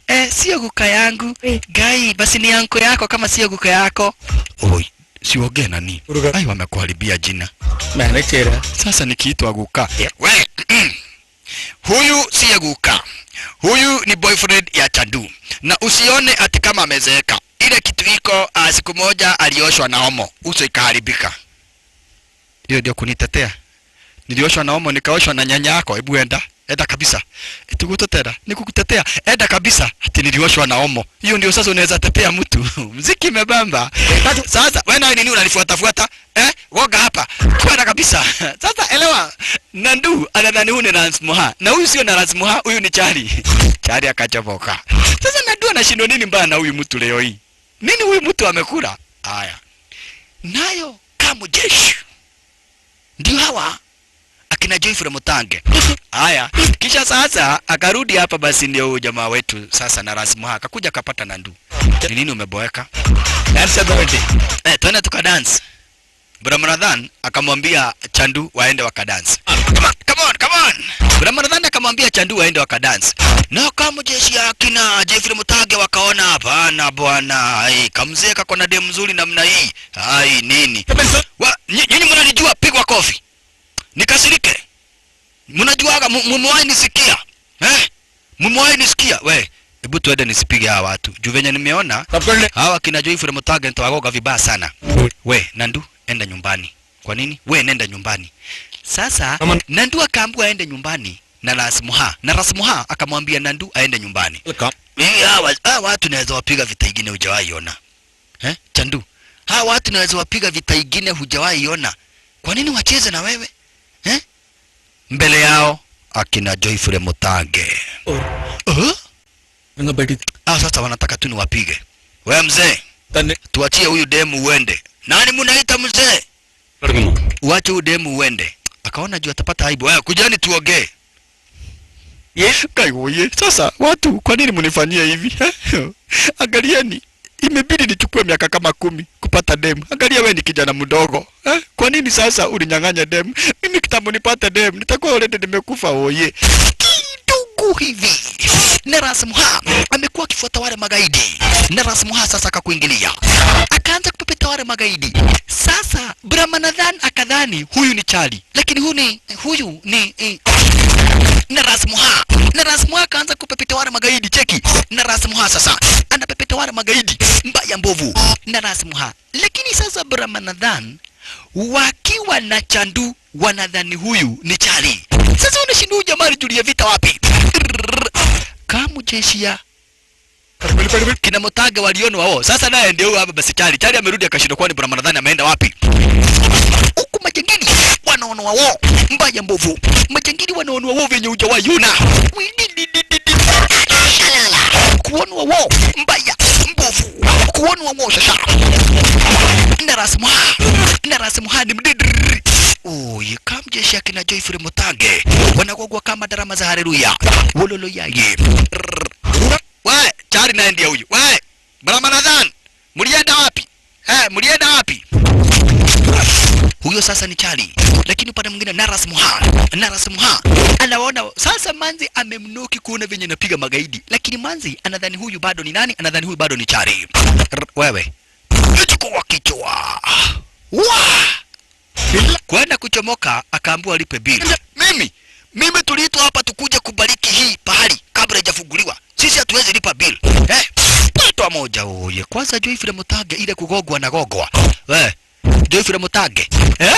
Eh, sio guka yangu. Gai, basi ni anko yako kama sio guka yako. Oi, siongee nani? Ai, wamekuharibia jina. Manager. Sasa nikiitwa guka. We, huyu si guka. Huyu ni boyfriend ya Chandu. Na usione ati kama amezeeka. Ile kitu iko siku moja alioshwa na omo, uso ikaharibika. Hiyo ndio kunitetea. Nilioshwa na omo nikaoshwa na nyanya yako. Hebu enda. Enda kabisa. Eti nikukutetea. Enda kabisa. Ati nilioshwa na omo. Hiyo ndio sasa unaweza tetea mtu. Muziki imebamba. Sasa wewe na nini unanifuata fuata? Eh? Woga hapa. Kwenda kabisa. Sasa elewa. Nandu anadhani huyu ni Rasmuha. Na huyu sio na Rasmuha, huyu ni Chari. Chari akachomoka. Sasa Nandu anashindwa nini mbaya na huyu mtu leo hii? Nini huyu mtu amekula? Haya. Nayo kama jeshi. Ndio hawa akina Joyful Mutange. Haya, kisha sasa akarudi hapa basi ndio huyu jamaa wetu sasa na Rasmuha akakuja akapata Nandu. Ni nini umeboeka? Dance authority. Eh, twende tukadance. Brahmanathan akamwambia Chandu waende wakadance. Come on, come on, come on. Brahmanathan akamwambia Chandu waende wakadance. Na kama jeshi ya akina Jeffrey Mutage wakaona hapana bwana, ai kamzee kako na demu nzuri namna hii. Ai nini? Nyinyi mnanijua, pigwa kofi. Nikasirike. Mnajuaga mmewahi nisikia? Eh? Mmewahi nisikia? We, hebu tuende nisipige hawa watu. Juu venye nimeona hawa kina Joyful Mutage nitawagoga vibaya sana. We, Nandu, enda nyumbani. Kwa nini? We nenda nyumbani. Sasa Nandu akaambiwa aende nyumbani na Rasmuha. Na Rasmuha akamwambia Nandu aende nyumbani. Mimi hawa watu naweza wapiga vita ingine hujawahi ona. Eh? Chandu. Hawa watu naweza wapiga vita ingine hujawahi ona. Kwa nini wacheze na wewe? Eh? Mbele yao akina Joyful Mutage. Sasa wanataka tu niwapige. Wewe mzee, tuachie huyu demu uende. Nani mnaita mzee? Uache huyu demu uende. Akaona juu atapata aibu. Wewe kujani tuongee. Yes, kaiwoye. Sasa watu kwa nini mnifanyia hivi? Angalieni, imebidi nichukue miaka kama 10 kupata demu. Angalia wewe ni kijana mdogo. Eh? Kwa nini sasa ulinyang'anya demu? Mimi kitambo nipate demu, nitakuwa already nimekufa oye. Kidogo hivi. Na Rasmuha amekuwa akifuata wale magaidi. Na Rasmuha sasa akakuingilia. Akaanza kupepeta wale magaidi. Sasa Brahmanathan akadhani huyu ni Chali, lakini huyu ni na Rasmuha. Na Rasmuha akaanza kupepeta wale magaidi, cheki. Na Rasmuha sasa anapepeta wale magaidi mbaya mbovu. Na Rasmuha. Lakini sasa Brahmanathan wakiwa na Chandu wanadhani huyu ni Chali. Sasa unashindwa jamaa alijulia vita wapi? Kamu jeshi ya kina Mutage waliona wao. Sasa naye ndio huyu hapa basi Chali. Chali amerudi akashindwa kwani Brahmanathan ameenda wapi? Huku majangili wanaona wao mbaya mbovu. Majangili wanaona wao venye hujawaiona. Kuona wao mbaya mbovu. Kuona wao shasha. Na Rasmuha ni mdidri. Oye, kamjeshi akina Joyful Mutage wanagogwa kama darama za haleluya. Wololo yaye. We, Chari naye ndiye huyu. We, Brahmanathan, mlienda wapi? Eh, mlienda wapi? Huyo sasa ni Chali. Lakini upande mwingine na Rasmuha. Na Rasmuha anaona sasa manzi amemnoki kuona venye napiga magaidi. Lakini manzi anadhani huyu bado ni nani? Anadhani huyu bado ni Chali. Wewe, chukua kichwa. Wa! Kwenda kuchomoka akaambiwa alipe bili. Mimi tuliitwa hapa tukuje kubariki hii pahali kabla haijafunguliwa. Sisi hatuwezi lipa bill. Eh? Patwa moja oye. Kwanza Joyful Mutage ile kugogwa na gogwa. Eh? Joyful Mutage. Eh?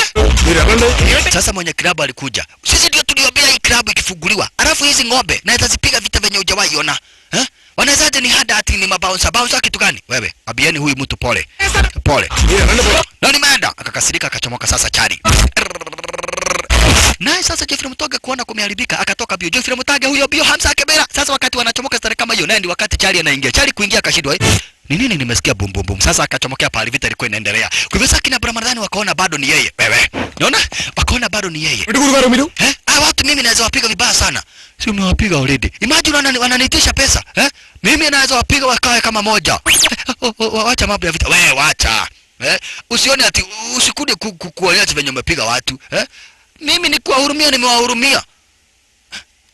Sasa mwenye klabu alikuja. Sisi ndio tuliombea hii klabu ikifunguliwa. Alafu hizi ng'ombe na itazipiga vita venye hujawahi ona. Eh? Wanawezaje ni hada ati ni mabouncer? Bouncer kitu gani? Wewe, abieni huyu mtu pole. Pole. Na nimeenda. Akakasirika akachomoka sasa Chari. Naye sasa Jeffrey Mutoge kuona kumeharibika akatoka bio. Jeffrey Mutoge huyo bio Hamza Kebera. Sasa wakati wanachomoka stare kama hiyo, naye ndi wakati Chari anaingia. Chari kuingia akashindwa. Ni nini nimesikia bum bum bum. Sasa akachomokea pale vita ilikuwa inaendelea. Kwa hivyo sasa kina Brahmadhani wakaona bado ni yeye. Wewe. Unaona? Wakaona bado ni yeye. Eh? Ah, watu mimi naweza wapiga vibaya sana. Si umewapiga already. Imagine wananiitisha pesa. Eh? Mimi naweza wapiga wakae kama moja. Wacha mambo ya vita. Wewe wacha. Eh? Usione ati usikuje kuonyesha venye umepiga watu. Eh? Mimi ni kuwahurumia, nimewahurumia.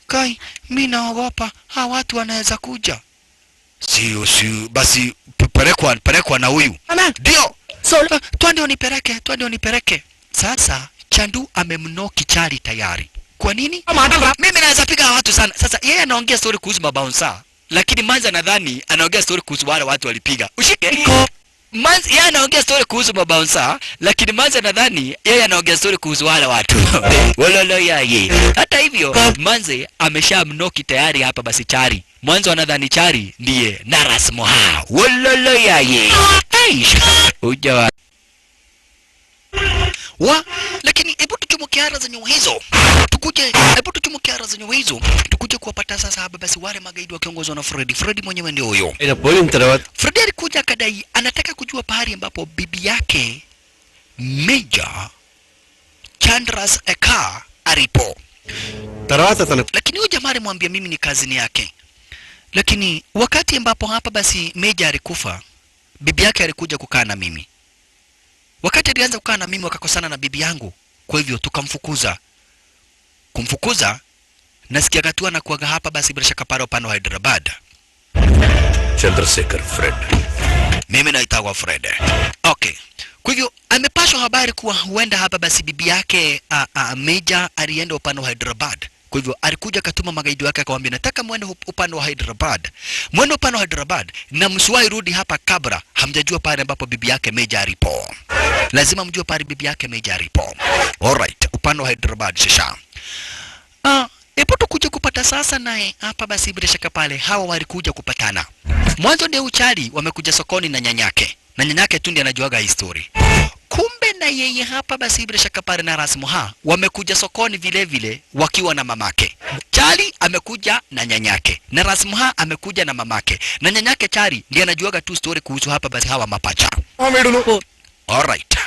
Kai, mimi naogopa hawa watu wanaweza kuja. Sio basi pelekwa na huyu. Ndio. Twende unipeleke. Sasa Chandu amemnoki Chari tayari. Kwa nini? Mimi naweza piga watu sana. Sasa yeye anaongea story kuhusu mabouncer, lakini Manzi anadhani anaongea story kuhusu wale watu walipiga. Ushike. Manzi yeye anaongea story kuhusu mabouncer, lakini Manzi anadhani yeye anaongea story kuhusu wale watu. Wololo yaye. Hata hivyo Manzi ameshamnoki tayari hapa basi Chari. Mwanzo anadhani Chari ndiye Naras Moha. Wololo yaye. Aish. Ujawa. Wa, lakini hebu tuchumuke ara za nyua hizo. Tukuje, hebu tuchumuke ara za nyua hizo. Tukuje kuwapata sasa hapa basi wale magaidi wakiongozwa na Freddy. Freddy mwenyewe ndio huyo. Freddy alikuja akadai anataka kujua pahali ambapo bibi yake Major Chandras Eka alipo. Lakini huyo jamaa alimwambia mimi ni kazini yake. Lakini wakati ambapo hapa basi Major alikufa, bibi yake alikuja kukaa na mimi. Wakati alianza kukaa na mimi wakakosana na bibi yangu. Kwa hivyo tukamfukuza. Kumfukuza nasikia gatua na kuaga hapa basi bila shaka pale upande wa Hyderabad. Chandrasekhar Fred. Mimi naitwa Fred. Okay. Kwa hivyo amepashwa habari kuwa huenda hapa basi bibi yake Major alienda upande wa Hyderabad. Kwa hivyo alikuja akatuma magaidi wake akamwambia nataka muende upande wa Hyderabad. Muende upande wa Hyderabad na msiwahi rudi hapa kabla hamjajua pale ambapo bibi yake Major alipo. Lazima mjue pale bibi yake Major alipo. Alright, upande wa Hyderabad sasa. Epo tukuja kupata sasa naye hapa basi bila shaka pale hawa walikuja kupatana. Mwanzo ndio Uchari wamekuja sokoni na nyanyake. Na nyanyake tu ndiye anajuaga history. Kumbe na yeye hapa basi bila shaka pale na Rasmuha wamekuja sokoni vile vile wakiwa na mamake. Chari amekuja na nyanyake na Rasmuha amekuja na mamake. Na nyanyake Chari ndiye anajuaga tu story kuhusu hapa basi hawa mapacha. Alright.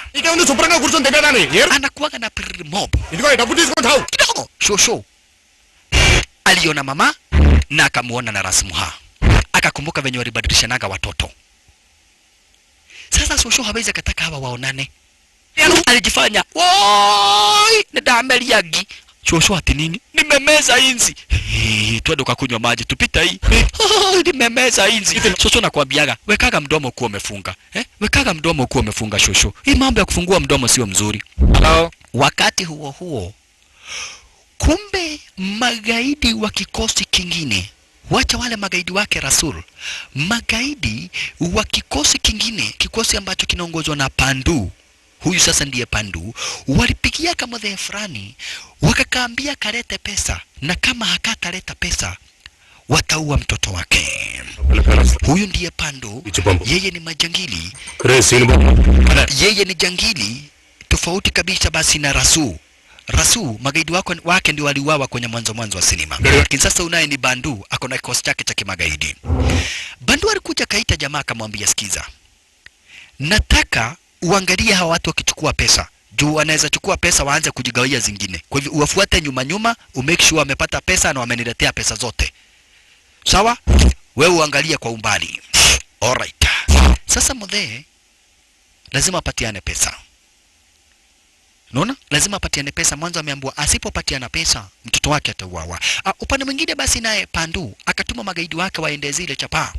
Anakuwaga na mob. Kidogo shosho. Aliona mama na akamuona na Rasmuha. Akakumbuka venye walibadilishanaga watoto. Sasa shosho hawezi akataka hawa waonane. Alijifanya, "Woi, nidameliagi." Shosho ati nini? Nimemeza inzi. Twende ukakunywa maji tupita hii. Nimemeza inzi. Shosho nakwambiaga, wekaga mdomo kuwa umefunga. Wekaga mdomo kuwa umefunga shosho. Hii mambo ya kufungua mdomo sio mzuri. Hello. Wakati huo huo, kumbe magaidi wa kikosi kingine, wacha wale magaidi wake Rasul, magaidi wa kikosi kingine, kikosi ambacho kinaongozwa na Pandu, huyu sasa ndiye Pandu, walipigia kama the fulani, wakakaambia kalete pesa, na kama hakataleta pesa wataua mtoto wake. Huyu ndiye Pandu, yeye ni majangili. Yeye ni jangili tofauti kabisa basi na Rasul. Rasu magaidi wake ndio waliuawa kwenye mwanzo wa sinema. Lakini sasa unaye ni Bandu, ako na kikosi chake cha kimagaidi. Bandu alikuja kaita jamaa akamwambia sikiza, nataka uangalie hawa watu wakichukua pesa. Juu wanaweza chukua pesa waanze kujigawia zingine. Kwa hivyo uwafuate nyuma nyuma, umake sure wamepata pesa na wameniletea pesa zote. Sawa? Wewe uangalie kwa umbali. Alright. Sasa mzee lazima apatiane pesa. Unaona? Lazima apatiane pesa. Mwanzo ameambiwa asipopatiana pesa mtoto wake atauawa. Upande mwingine basi naye Pandu akatuma magaidi wake waende zile chapa.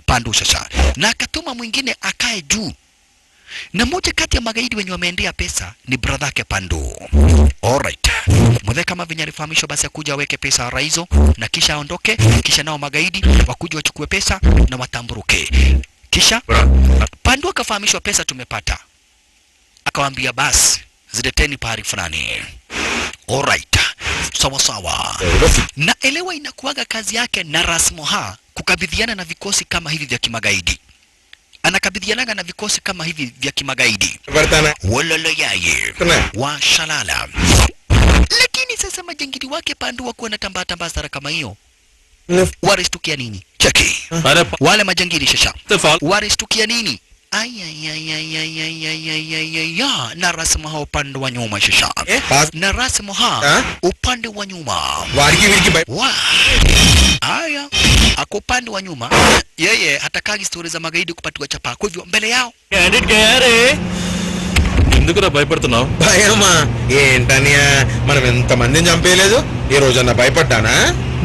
Pandu sasa. Na akatuma mwingine akae juu. Na moja kati ya magaidi wenye wameendea pesa ni brother yake Pandu. Alright. Mzee kama venye alifahamishwa basi akuja aweke pesa raizo na kisha aondoke, kisha nao magaidi wakuja wachukue pesa na watamburuke. Kisha Pandu akafahamishwa pesa tumepata. Akawaambia basi zileteni pahali fulani. Alright. Sawa sawa. Na elewa inakuwaga kazi yake na Rasmoha kukabidhiana na vikosi kama hivi vya kimagaidi. Anakabidhianaga na vikosi kama hivi vya kimagaidi. Wololo yaye wa shalala. Lakini sasa majangili wake Pandu wakuwa na tambaa tambaa sara kama hiyo. Waristukia nini? Cheki. Wale majangili shasha. Waristukia nini? Ayayayayayayayayaya. Na rasmu ha upande wa nyuma shasha. Na rasmu ha upande wa nyuma. Wa. Aya. Ako upande wa nyuma. Yeye hatakagi stori za magaidi kupatiwa chapa. Kwa hivyo mbele yao. ఎందుకురా భయపడుతున్నావు? భయమా ఏంటనియా, మనం ఎంత మందిని చంపేయలేదు, ఏ రోజన్నా భయపడ్డానా?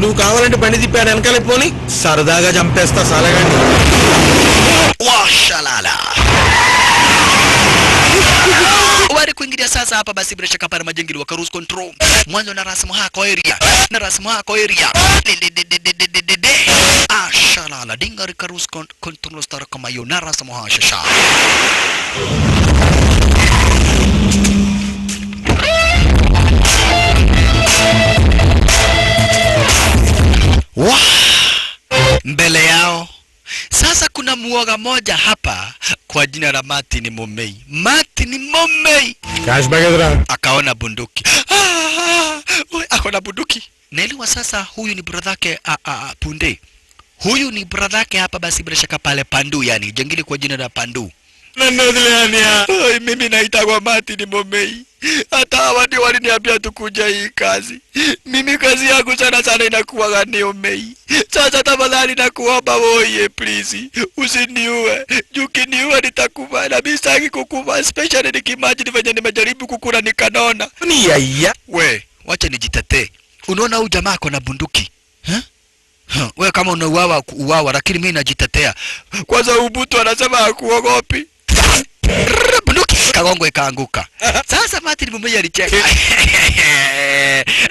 నువ్వు కావాలంటే బండి తిప్పాడు వెనకాల పోని, సరదాగా చంపేస్తా సాలగాన్ని. Washalala. Wale kuingilia sasa hapa basi bila shaka pale majangili wa cruise control. Mwanzo na rasmu hako area. Na rasmu hako area. Ashalala dinga cruise control star kama hiyo na rasmu hashasha. Wa mbele yao sasa kuna muoga moja hapa kwa jina la Martin Momei. Martin Momei akaona bunduki. Akaona bunduki. Naelewa sasa huyu ni brother Punde. Huyu ni brother yake hapa basi bila shaka pale Pandu, yani jangili kwa jina la Pandu. Oi, mimi naitwa Martin Momei. Hata hawa ndio waliniambia tukuja hii kazi. Mimi kazi yangu sana sana inakuwa ni Omei. Sasa tafadhali nakuomba oye please usiniue. Ukiniua nitakufa na mimi sitaki kukufa, especially nikimagine venye nimejaribu kukula nikanona. Ni yaya. We, wacha nijitetee. Unaona huyu jamaa ako na bunduki. Ha? Wewe kama unauawa uawa, lakini mimi najitetea. Kwanza ubutu anasema hakuogopi. Bunduki kagongo ikaanguka. Sasa Martin Momei alicheka.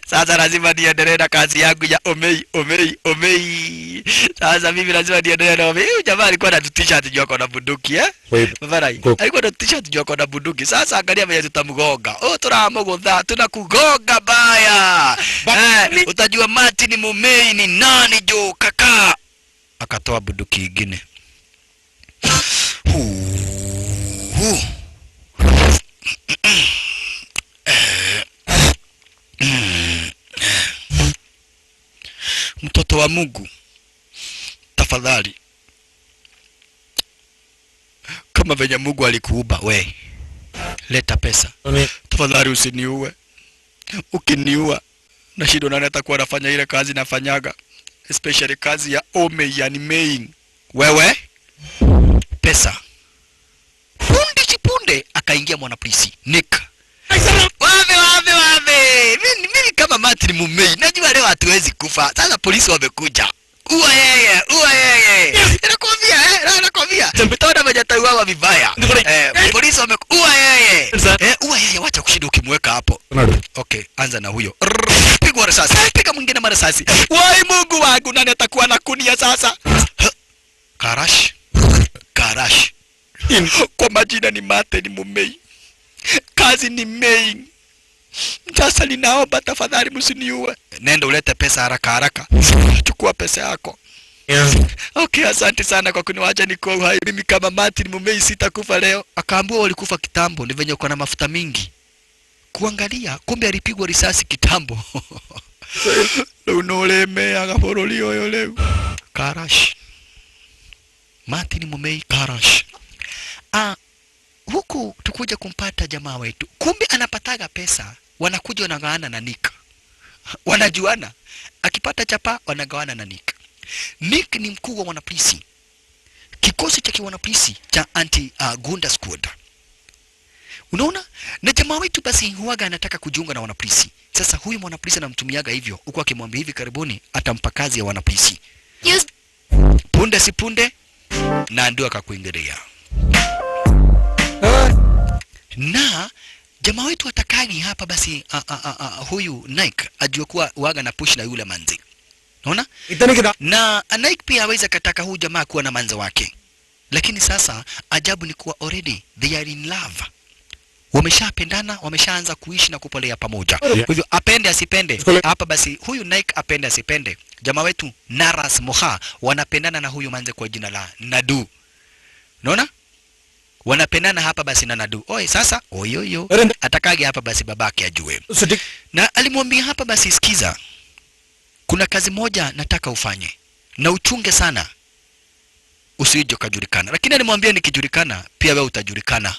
Sasa lazima niendelee na kazi yangu ya Omei Omei Omei. Sasa mimi lazima niendelee na Omei. Huyu jamaa alikuwa anatutisha ati jua na bunduki eh? Mavarai. Alikuwa anatutisha ati jua na bunduki. Sasa angalia vile tutamgonga. Oh, tunamgonga, tunakugonga baya. Utajua Martin Momei ni nani jo kaka. Akatoa bunduki nyingine. Mtoto wa Mungu, tafadhali, kama venye Mungu alikuumba we, leta pesa. Tafadhali usiniue. Ukiniua nashindwa nani atakuwa anafanya ile kazi nafanyaga, especially kazi ya ome, yani main. Wewe pesa. Punde chipunde akaingia mwanapolisi Nick. Wame wame wame. Mimi kama Martin Momei najua leo hatuwezi kufa. Sasa polisi wamekuja. Uwa yeye, uwa yeye. Nakwambia nakwambia. Mtaona majatauawa vibaya. Polisi wamekuwa yeye. Uwa yeye, wacha kushinda ukimweka hapo. Okay, anza na huyo. Pigwa risasi. Piga mwingine marisasi. Wai Mungu wangu, nani atakuwa na kunia sasa? Karash. Karash. Kwa majina ni Martin Momei. Kazi ni main. Sasa ninaomba tafadhali msiniue. Nenda ulete pesa haraka haraka. Chukua pesa yako. Okay, asante sana kwa kuniacha niko hai. Mimi kama Martin Momei sitakufa leo. Akaambiwa walikufa kitambo, ni venye uko na mafuta mingi. Kuangalia, kumbe alipigwa risasi kitambo. Unoleme agaforoli oyo leo. Karash. Martin Momei Karash. Huku tukuja kumpata jamaa wetu. Kumbe anapataga pesa, wanakuja wanagawana na Nick. Wanajuana. Akipata chapa wanagawana na Nick. Nick ni mkuu wa wanapolisi. Kikosi cha kiwanapolisi cha anti Gunda Squad. Unaona? Na jamaa wetu basi huaga anataka kujiunga na wanapolisi. Sasa huyu mwanapolisi anamtumiaga hivyo, huku akimwambia hivi karibuni atampa kazi ya wanapolisi. Yes. Punde si punde na ndio akakuingilia. Na jamaa wetu atakagi hapa basi huyu Nike ajue kuwa waga na push na yule manzi. Unaona? Na Nike pia hawezi kataka huyu jamaa kuwa na manzi wake. Lakini sasa ajabu ni kuwa already they are in love. Wameshapendana, wameshaanza kuishi na kupolea pamoja. Kwa hivyo apende asipende, hapa basi huyu Naik apende asipende, jamaa wetu Naras Moha wanapendana na huyu manze kwa jina la Nadu. Unaona? Wanapendana hapa basi na Nadu. Oi sasa, oyoyo. Atakage hapa basi babake ajue. Na alimwambia hapa basi, sikiza, kuna kazi moja nataka ufanye na uchunge sana usije ukajulikana. Lakini alimwambia nikijulikana pia wewe utajulikana.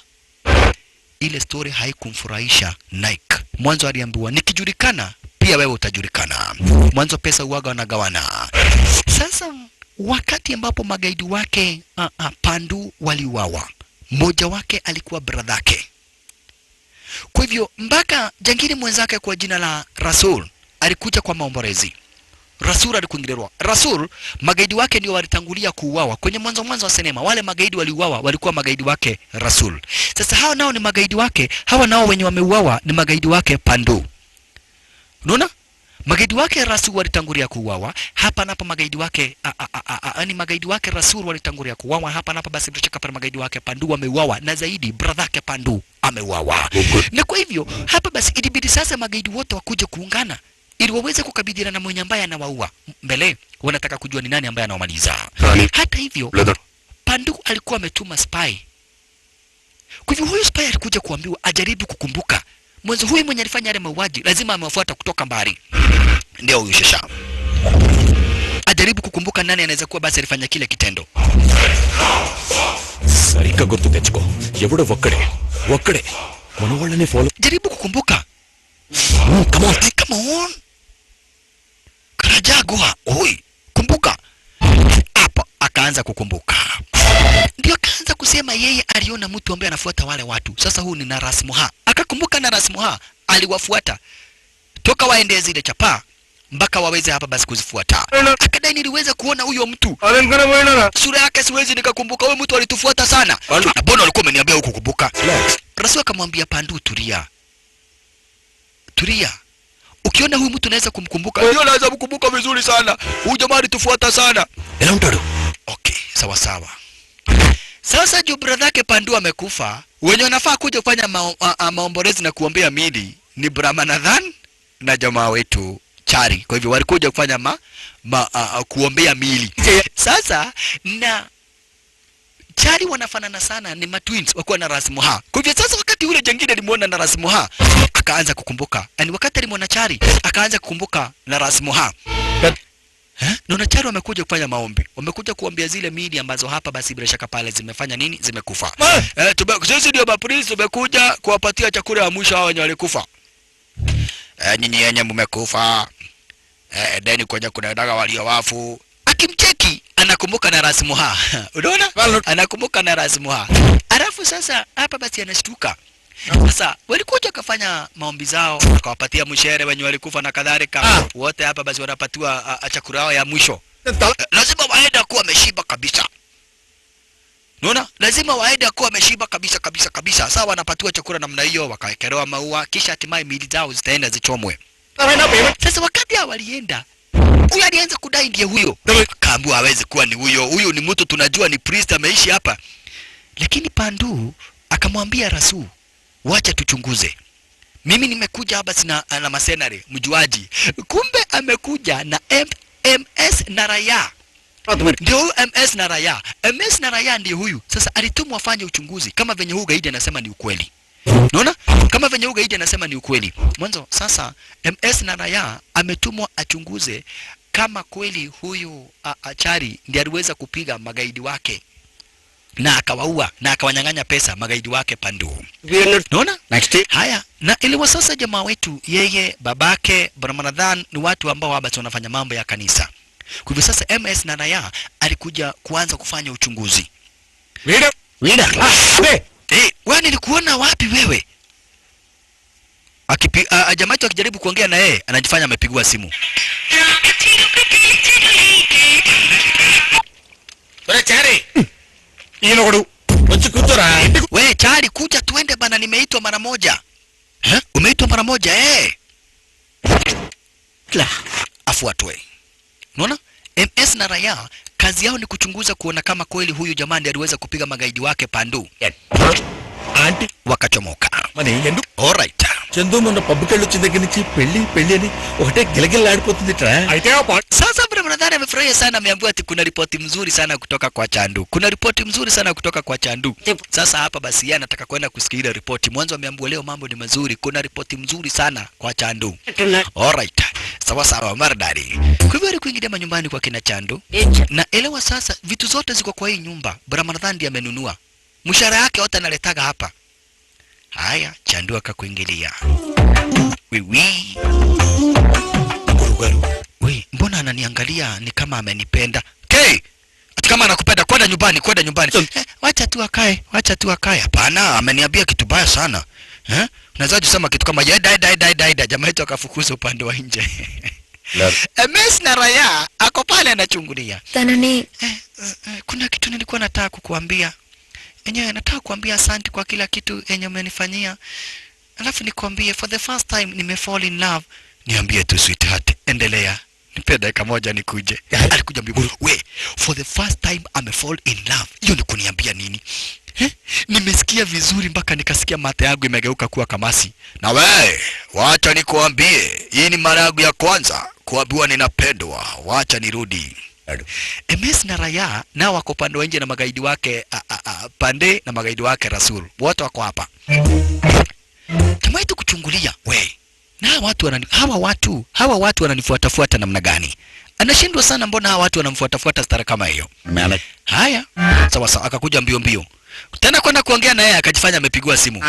Ile story haikumfurahisha Naik. Mwanzo aliambiwa nikijulikana pia wewe utajulikana. Mwanzo pesa uwaga wanagawana. Sasa wakati ambapo magaidi wake Pandu waliuawa, mmoja wake alikuwa bradhake. Kwa hivyo mpaka jangili mwenzake kwa jina la Rasul alikuja kwa maombolezi. Rasul alikuingiliwa. Rasul magaidi wake ndio walitangulia kuuawa kwenye mwanzo wa sinema. Wale magaidi waliuawa walikuwa magaidi wake Rasul. Sasa hawa nao ni magaidi wake, hawa nao wenye wameuawa ni magaidi wake Pandu. Unaona? Magaidi wake Rasul walitangulia kuuawa, hapa napa magaidi wake ni magaidi wake Rasul walitangulia kuuawa, hapa napa basi mtocheka pale magaidi wake Pandu wameuawa, na zaidi brother Pandu ameuawa. Na kwa hivyo hapa basi ilibidi sasa magaidi wote wakuje kuungana ili waweze kukabidhiana na mwenye ambaye anawaua. Mbele wanataka kujua ni nani ambaye anawamaliza. Hata hivyo Pandu alikuwa ametuma spy. Kwa hivyo huyu spy alikuja kuambiwa ajaribu kukumbuka mwanzo huyu mwenye alifanya yale mauaji lazima amewafuata kutoka mbali. Ndio huyu Shesha. Ajaribu kukumbuka nani anaweza kuwa basi alifanya kile kitendo. Sarika gurtu techuko. Evudu okkade. Okkade. Mana vallane follow. Jaribu kukumbuka. Come on. Hey, come on. Karajagua. Oi, kumbuka. Hapo akaanza kukumbuka. Ndio akaanza kusema yeye aliona mtu ambaye anafuata wale watu. Sasa huu ni Naras Moha. Akakumbuka Naras Moha aliwafuata toka waende zile chapa mpaka waweze hapa basi kuzifuata. Akadai niliweza kuona huyo mtu. Sura yake siwezi nikakumbuka. Huyo mtu alitufuata sana. Na mbona alikuwa ameniambia huko kukumbuka? Rasul akamwambia Pandu, tulia. Tulia. Ukiona huyu mtu unaweza kumkumbuka. Ndio naweza kumkumbuka vizuri sana. Huyu jamaa alitufuata sana. Okay, sawa sawa. Sasa juu brother yake Pandu amekufa, wenye wanafaa kuja kufanya maombolezi na kuombea mili ni Brahmanathan na jamaa wetu Chari. Kwa hivyo walikuja kufanya kuombea mili. Sasa na Chari wanafanana sana, ni matwins wakuwa na Naras Moha. Kwa hivyo sasa wakati ule jengine alimuona Naras Moha akaanza kukumbuka. Yaani wakati alimuona Chari akaanza kukumbuka Naras Moha. Naona Chari wamekuja kufanya maombi. Wamekuja kuombea zile miili ambazo hapa basi bila shaka pale zimefanya nini? Zimekufa. Sisi ndio mapriest tumekuja kuwapatia chakula ya mwisho hao wenye walikufa. Nyinyi yenye mmekufa. Deni kwenye kuna daga walio wafu. Akimcheki anakumbuka Naras Moha. Unaona? Anakumbuka Naras Moha. Alafu sasa hapa basi anashtuka. Sasa walikuja kufanya maombi zao, wakawapatia mshere wenye walikufa na kadhalika. Wote hapa basi wanapatiwa chakula yao ya mwisho. Lazima waende kuwa wameshiba kabisa. Unaona? Lazima waende kuwa wameshiba kabisa kabisa kabisa. Sasa wanapatiwa chakula namna hiyo, wakawekewa maua, kisha hatimaye miili zao zitaenda zichomwe. Sasa wakati hao walienda, huyu alianza kudai ndiye huyo. Akaambiwa hawezi kuwa ni huyo. Huyo ni mtu tunajua ni priest ameishi hapa. Lakini Pandu akamwambia Rasul, wacha tuchunguze. Mimi nimekuja hapa sina na masenare, mjuaji. Kumbe amekuja na MS Naraya. Ndio huyu MS Naraya. MS Naraya ndiye huyu. Sasa alitumwa afanye uchunguzi kama venye huyu gaidi anasema ni ukweli. Unaona? Kama venye huyu gaidi anasema ni ukweli. Mwanzo sasa MS Naraya ametumwa achunguze kama kweli huyu Achari ndiye aliweza kupiga magaidi wake na akawaua na akawanyang'anya pesa magaidi wake Pandu. Unaona? Haya, na iliwa sasa jamaa wetu yeye babake Brahmanathan ni watu ambao haba wanafanya mambo ya kanisa. Kwa hivyo sasa MS Naraya alikuja kuanza kufanya uchunguzi. Wewe nilikuona wapi wewe? Jamaa wetu akijaribu kuongea na yeye anajifanya amepigwa simu. Wewe Chari. We Chari, kuja tuende bana, nimeitwa mara moja. Umeitwa mara moja eh? Afuatwe. Unaona? MS Naraya kazi yao ni kuchunguza kuona kama kweli huyu jamaa ndiye aliweza kupiga magaidi wake Pandu. Aunty Wakachomoka. మరి ఎందుకు Alright. Chandu మొన్న పబ్బుకి వెళ్ళొచ్చిన దగ్గర నుంచి పెళ్లి పెళ్లి అని ఒకటే గిలగిల్లాడిపోతుంది. అయితే Sasa Brahmanadhani amefurahia sana, ameambiwa ati kuna ripoti mzuri sana kutoka kwa Chandu. Kuna ripoti mzuri sana kutoka kwa Chandu. Sasa hapa basi yeye anataka kwenda kusikia ile ripoti. Mwanzo ameambiwa leo mambo ni mazuri, kuna ripoti mzuri sana kwa Chandu. Alright. Sawa sawa maridadi. Kwa hivyo alikuingilia manyumbani kwa kina Chandu. Na elewa sasa vitu zote ziko kwa hii nyumba. Brahmanadhani ndiye amenunua. Mshahara yake yote analetaga hapa. Haya, Chandu akakuingilia. Wiwi. We, mbona ananiangalia ni kama amenipenda? K, ati kama anakupenda, kwenda nyumbani, kwenda nyumbani. Wacha tu akae, wacha tu akae. Hapana, ameniambia kitu baya sana. Unaweza kusema kitu kama yeda yeda yeda yeda. Jamaa yetu akafukuza upande wa nje. MS na Raya ako pale anachungulia. తనని Kuna kitu nilikuwa nataka kukuambia. Enyewe nataka kuambia asante kwa kila kitu enye umenifanyia. Alafu nikwambie for the first time nimefall in love. Niambie tu sweetheart, endelea. Nipe dakika moja nikuje. Alikuja mbio. We, for the first time ame fall in love. Hiyo ni kuniambia nini? Nimesikia vizuri mpaka nikasikia mate yangu imegeuka kuwa kamasi. Na we, wacha nikuambie, hii ni mara yangu ya kwanza kuambiwa ninapendwa. Wacha nirudi. MS na Raya nao wako pande wa nje na magaidi wake Pande na magaidi wake Rasul. Wote wako hapa. Jamaa yetu kuchungulia, we. Na hawa watu wananifuatafuata namna gani? Anashindwa sana, mbona hawa watu wanamfuatafuata stara kama hiyo? Haya, sawa sawa, akakuja mbio mbio. Tena kwenda kuongea na yeye akajifanya amepigwa simu.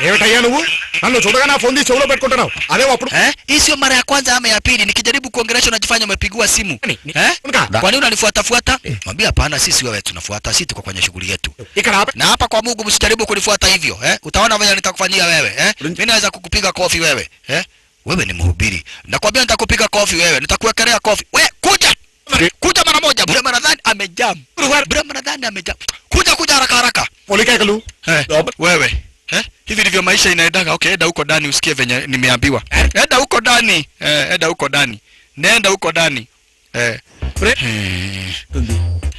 ఏమిటయ్యా నువ్వు నన్ను చూడగా నా ఫోన్ తీసి చెవులో పెట్టుకుంటున్నావు అదే అప్పుడు. Hii sio mara ya kwanza ama ya pili nikijaribu kuongelesha unajifanya umepigwa simu. Kwa nini unanifuatafuata? Mwambie hapana, sisi wewe tunafuata, sisi tuko kwenye shughuli yetu. Na hapa kwa Mungu msijaribu kunifuata hivyo, Utaona vile nitakufanyia wewe, Mimi naweza kukupiga kofi wewe, Wewe ni mhubiri. Nakwambia nitakupiga kofi wewe, nitakuwekelea kofi. We, kuja. Kuja mara moja. Brahmanadhani amejam. Brahmanadhani amejam. Kuja kuja haraka haraka. Wewe. Hivi ndivyo maisha inaendaga. Okay, enda huko ndani usikie venye nimeambiwa. Enda huko ndani. Enda huko ndani. Nenda huko ndani.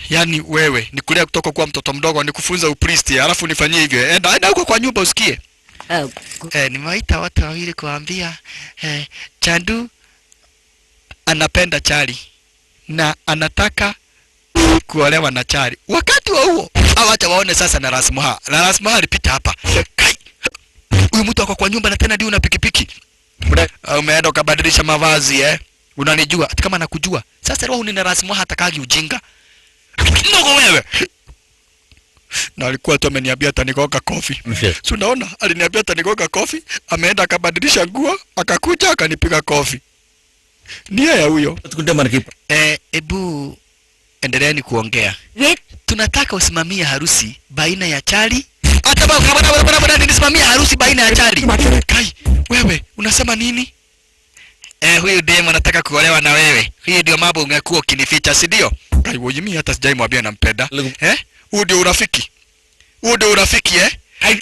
Yaani wewe nikulea kutoka kwa mtoto mdogo nikufunza upristi alafu nifanyie hivyo. Enda huko kwa nyumba usikie. Nimewaita watu wawili kuambia Chandu anapenda Chari na anataka kuolewa na Chari. Wakati wa huo awacha waone sasa na Rasmuha. Na Rasmuha alipita hapa. Kai. Huyu mtu ako kwa nyumba na tena ndio una pikipiki. Umeenda ukabadilisha mavazi Unanijua? Hata kama nakujua. Sasa roho ni na Rasmuha atakagi ujinga. Ndogo wewe. Na alikuwa tu ameniambia atanigonga kofi. Si unaona aliniambia atanigonga kofi, ameenda akabadilisha nguo, akakuja akanipiga kofi. Ni yeye huyo. Ebu endeleeni kuongea. Tunataka usimamie harusi baina ya Chari. Hata baba nisimamie harusi baina ya Chari. Kai, wewe unasema nini? Huyu demu anataka kuolewa na wewe. Hii ndio mambo ungekuwa ukinificha, si ndio? Kai, wewe mimi hata sijaimwambia nampenda. Huu ndio urafiki. Huu ndio urafiki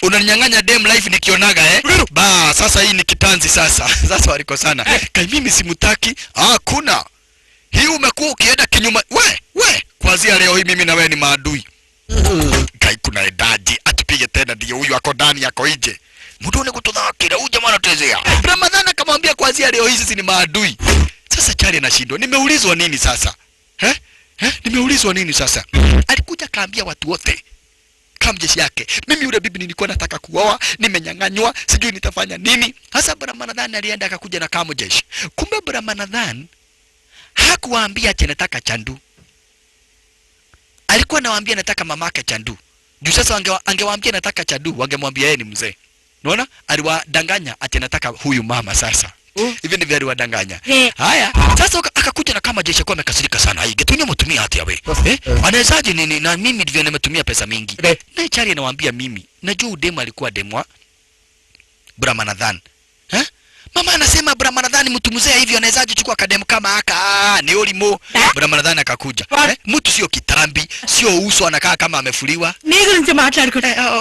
Unaninyang'anya dem life nikionaga Ba, sasa hii ni kitanzi sasa. Sasa walikosana. Kai mimi simutaki. Hakuna. Hii umekuwa ukienda kinyume. We, kuanzia leo hii mimi na wewe ni maadui. Kai kuna edaji atupige tena ndio huyu ako ndani ako nje. Mtu ni kututhakira huyu jamaa anatezea. Ramadhani akamwambia kuanzia leo hii sisi ni maadui. Sasa Chari anashindwa. Nimeulizwa nini sasa? Nimeulizwa nini sasa? Alikuja kaambia watu wote kama jeshi yake. Mimi yule bibi nilikuwa nataka kuoa, nimenyang'anywa, sijui nitafanya nini. Sasa Brahmanadhani alienda akakuja na kama jeshi. Kumbe Brahmanadhani hakuwaambia ati nataka Chandu. Alikuwa anawaambia nataka mamake Chandu. Juu sasa angewaambia nataka Chandu, wangemwambia yeye ni mzee. Unaona? Aliwadanganya ati nataka huyu mama sasa. Hivi ndivyo aliwadanganya. Haya, sasa akakuja na kama jeshi kwa amekasirika sana. Hii getunyo mtumia hati yawe. Anawezaje nini na mimi ndivyo nimetumia pesa mingi. Na Chari anawaambia mimi, najua udemu alikuwa demwa Brahmanadhan. Mama anasema Brahmanadhan mtu mzee hivyo anawezaje chukua kademu kama haka? Ni olimo. Brahmanadhan akakuja. Mtu sio kitambi, sio uso anakaa kama amefuliwa.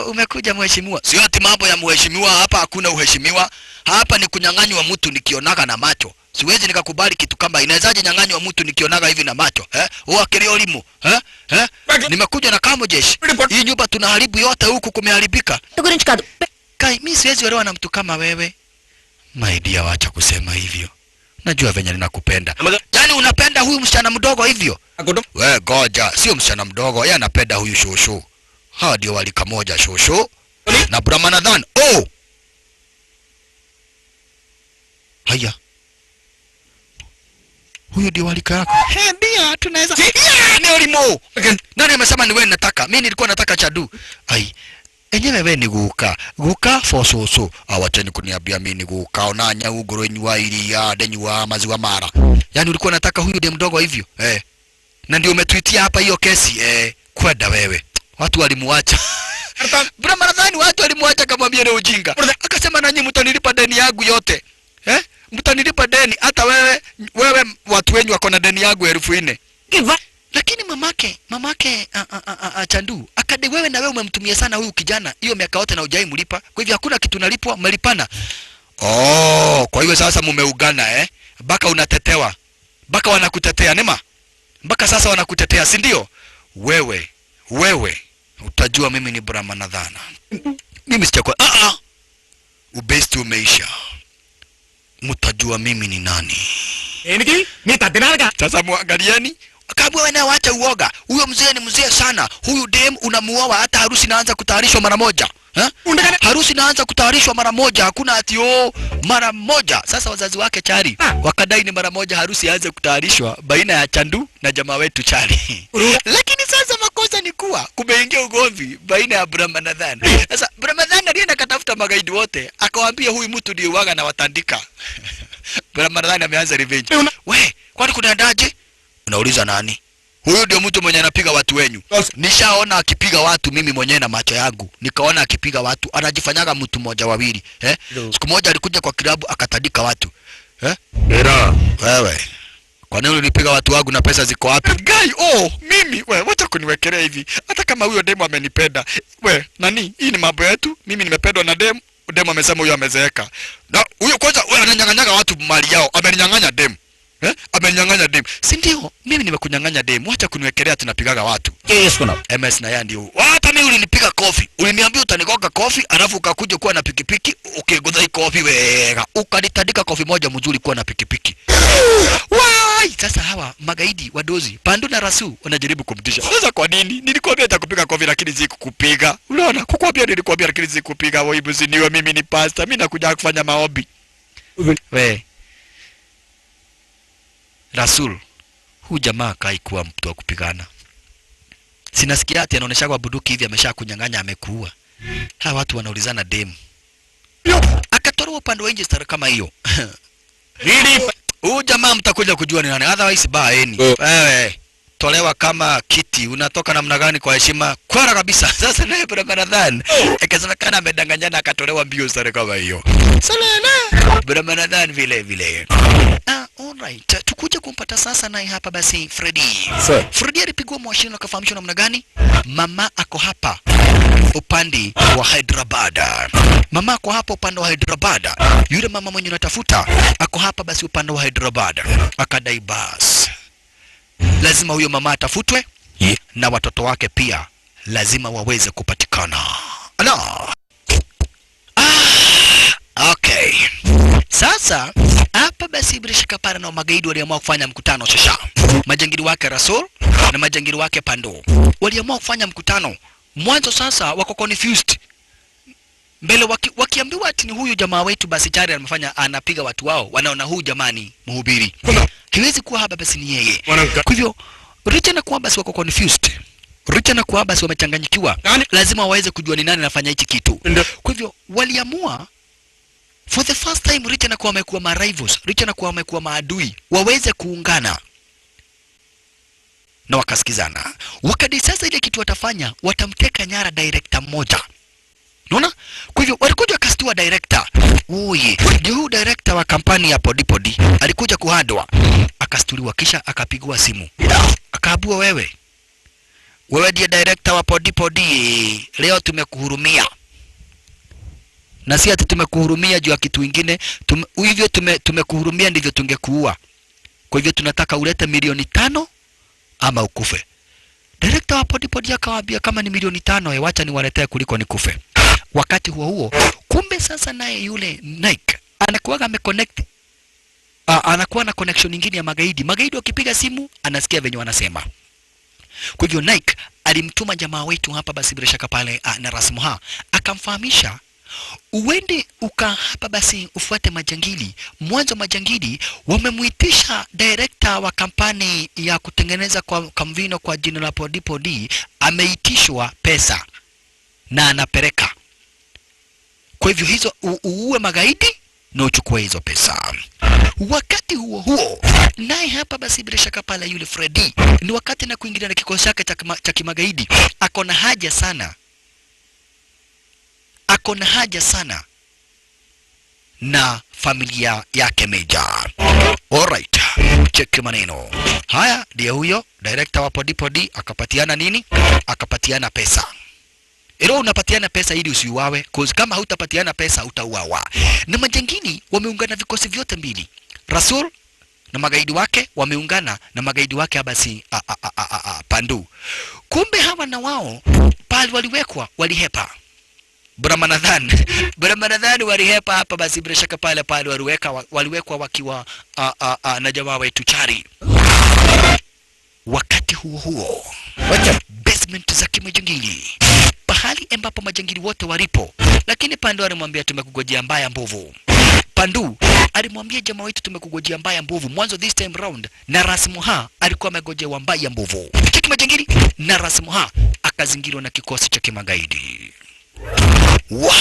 Umekuja mheshimiwa. Sio ati mambo ya mheshimiwa hapa, hakuna uheshimiwa. Hapa ni kunyang'anywa mtu nikionaga na macho. Siwezi nikakubali kitu kama inawezaje nyang'anywa mtu nikionaga hivi na macho eh? Akili olimu eh? Eh? Nimekuja na kamo jeshi. Hii nyumba tunaharibu yote huku kumeharibika. గురించి కాదు. Kai, mimi siwezi olewa na mtu kama wewe. My dear, wacha kusema hivyo. Najua venye ninakupenda. Yaani unapenda huyu msichana mdogo hivyo? We goja, sio msichana mdogo, yeye anapenda huyu shosho. Hawa ndio walika moja shosho na Brahmanadhan. Oh! Haya. Huyu ndio walika yako. Ndio, tunaweza. Yeah, ni olimo. Nani amesema ni wewe nataka? Mimi nilikuwa nataka Chadu. Ai. Enyewe we ni guka. Guka for soso. Awacheni kuniambia mimi ni guka. Onanya ugoro nyua iria, denyua maziwa mara. Yaani ulikuwa unataka huyu dem mdogo hivyo? Eh. Na ndio umetuitia hapa hiyo kesi. Eh, kwenda wewe. Watu walimuacha. Brahmanadhani watu walimuacha kamwambia ni ujinga. Akasema nanyi mtanilipa deni yangu yote. Eh? Mtanilipa deni hata wewe watu wenyu wako na deni yangu 4,000. Lakini mamake Chandu akade wewe na wewe umemtumia sana huyu kijana hiyo miaka yote na hujai mlipa. Kwa hivyo hakuna kitu nalipwa, mlipana. Oh, kwa hiyo sasa mumeugana eh? Baka unatetewa. Baka wanakutetea nema. Mpaka sasa wanakutetea, si ndio? Wewe utajua mimi ni Brahmanadhana. Mimi sijakuwa ubesti umeisha. Mtajua mimi ni nani. Eniki ni tadinalga. Sasa muangalieni. Kabla wewe waacha uoga. Huyo mzee ni mzee sana. Huyu dem unamuoa hata harusi inaanza kutayarishwa mara moja. Harusi inaanza kutayarishwa mara moja, hakuna ati mara moja. Sasa wazazi wake Chari wakadai ni mara moja harusi ianze kutayarishwa baina ya Chandu na jamaa wetu Chari. Lakini sasa makosa ni kuwa kumeingia ugomvi baina ya Brahmanadhan. Sasa Brahmanadhan alienda katafuta magaidi wote, akawaambia huyu mtu ndiye uwaga na watandika. Brahmanadhan ameanza revenge. We, kwani kunaendaje? Unauliza nani? Huyu ndio mtu mwenye anapiga watu wenyu. Nishaona akipiga watu mimi mwenyewe na macho yangu. Nikaona akipiga watu, anajifanyaga mtu mmoja wawili, eh? Siku moja alikuja kwa kilabu akatandika watu. Eh? Era. Wewe. Kwa nini ulinipiga watu wangu na pesa ziko wapi? Guy, oh, mimi wewe wacha kuniwekelea hivi. Hata kama huyo demu amenipenda. We, nani? Hii ni mambo yetu. Mimi nimependwa na demu. Demu amesema huyo amezeeka. Na huyo kwanza wewe ananyang'anyaga watu mali yao. Ameninyang'anya demu. Eh? Amenyang'anya demu. Si ndio? Mimi nimekunyang'anya demu. Acha kuniwekelea tunapigaga watu. Yes, kuna. MS na yeye ndio. Hata mimi ulinipiga kofi. Uliniambia utanigoga kofi, alafu ukakuja kuwa na pikipiki, ukigudha kofi wega. Ukanitandika kofi moja mzuri kuwa na pikipiki. Wai! Sasa hawa magaidi wadozi, Pandu na Rasu wanajaribu kumtisha. Sasa kwa nini? Nilikuambia nitakupiga kofi lakini sikukupiga. Unaona? Kukuambia nilikuambia lakini sikukupiga. Wewe msiniwe, mimi ni pastor. Mimi nakuja kufanya maombi. We. Rasul, huyu jamaa kai kuwa mtu wa kupigana. Sinasikia ati anaonesha kwa bunduki hivi ameshakunyang'anya amekuua. Hawa watu wanaulizana demu. Akatolewa upande wa nje stara kama hiyo. Huyu jamaa mtakuja kujua ni nani. Otherwise baeni. Wewe tolewa kama kiti, unatoka namna gani kwa heshima? Kwara kabisa. Sasa naye Brahmanadhan ikasemekana amedanganyana akatolewa mbio stara kama hiyo. Salala. Brahmanadhan vile vile. Alright, tukuje kumpata sasa naye hapa basi Freddy. Sir. Freddy alipigwa mwashini na kafahamishwa namna gani? Mama ako hapa upande wa Hyderabad. Mama ako hapa upande wa Hyderabad. Yule mama mwenye unatafuta ako hapa basi upande wa Hyderabad. Akadai bas. Lazima huyo mama atafutwe na watoto wake pia lazima waweze kupatikana. Ana. Okay. Sasa hapa basi bila shaka para na magaidi waliamua kufanya mkutano sasa. Majangili wake Rasul na majangili wake Pando waliamua kufanya mkutano. Mwanzo sasa wako confused. Mbele wakiambiwa ati ni huyu jamaa wetu basi Chari amefanya anapiga watu wao, wanaona huyu jamani mhubiri. Haiwezi kuwa hapa basi ni yeye. Kwa hivyo Richa na kuwa basi wako confused. Richa na kuwa basi wamechanganyikiwa. Lazima waweze kujua ni nani anafanya hichi kitu. Kwa hivyo waliamua for the first time Richa na kuwa wamekuwa ma rivals, Richa na kuwa wamekuwa maadui, waweze kuungana. Na wakasikizana. Wakati sasa ile kitu watafanya, watamteka nyara director mmoja. Unaona? Kwa hivyo walikuja kastua director. Oye, ndio huyu director wa kampani ya Podi Podi alikuja kuhandwa. Akastuliwa kisha akapigwa simu. Akaabua wewe. Wewe ndiye director wa Podi Podi. Leo tumekuhurumia. Na si ati tumekuhurumia juu ya kitu ingine, hivyo tumekuhurumia ndivyo tungekuua. Kwa hivyo tunataka ulete 5,000,000 ama ukufe. Director wa Podi Podi akawaambia kama ni 5,000,000 wacha niwaletee kuliko nikufe. Wakati huo huo, kumbe sasa naye yule Nike anakuwa ameconnect, anakuwa na connection nyingine ya magaidi. Magaidi wakipiga simu anasikia venye wanasema. Kwa hivyo Nike alimtuma jamaa wetu hapa basi bila shaka pale na Rasmuha akamfahamisha uende uka hapa basi ufuate majangili. Mwanzo majangili wamemuitisha director wa kampani ya kutengeneza kwa kamvino kwa jina la Podi Podi, ameitishwa pesa na anapeleka. Kwa hivyo hizo uue magaidi na uchukue hizo pesa. Wakati huo huo naye hapa basi bila shaka pale yule Freddy ni wakati na kuingilia na kikosi chake cha kimagaidi. Akona haja sana, akona haja sana na familia yake Meja. Alright, check maneno haya. Ndiye huyo director wa Podi Podi akapatiana nini? Akapatiana pesa. Ilo unapatiana pesa ili usiuawe, cause kama hautapatiana pesa utauawa. Na majangili wameungana vikosi vyote mbili, Rasul na magaidi wake wameungana na magaidi wake abasi Pandu. Kumbe hawa na wao pale waliwekwa walihepa. Brahmanadhan walihepa hapa basi bila shaka pale pale waliwekwa wakiwa na jamaa wetu Chari. Wakati huo huo basement za kimajangili, pahali ambapo majangili wote walipo, lakini Pandu alimwambia tumekugojea mbaya mbovu. Pandu alimwambia jamaa wetu tumekugojea mbaya mbovu. Mwanzo this time round na Rasmuha alikuwa amegojewa mbaya mbovu. Cheki majangili, na Rasmuha akazingirwa na kikosi cha kimagaidi. Wow.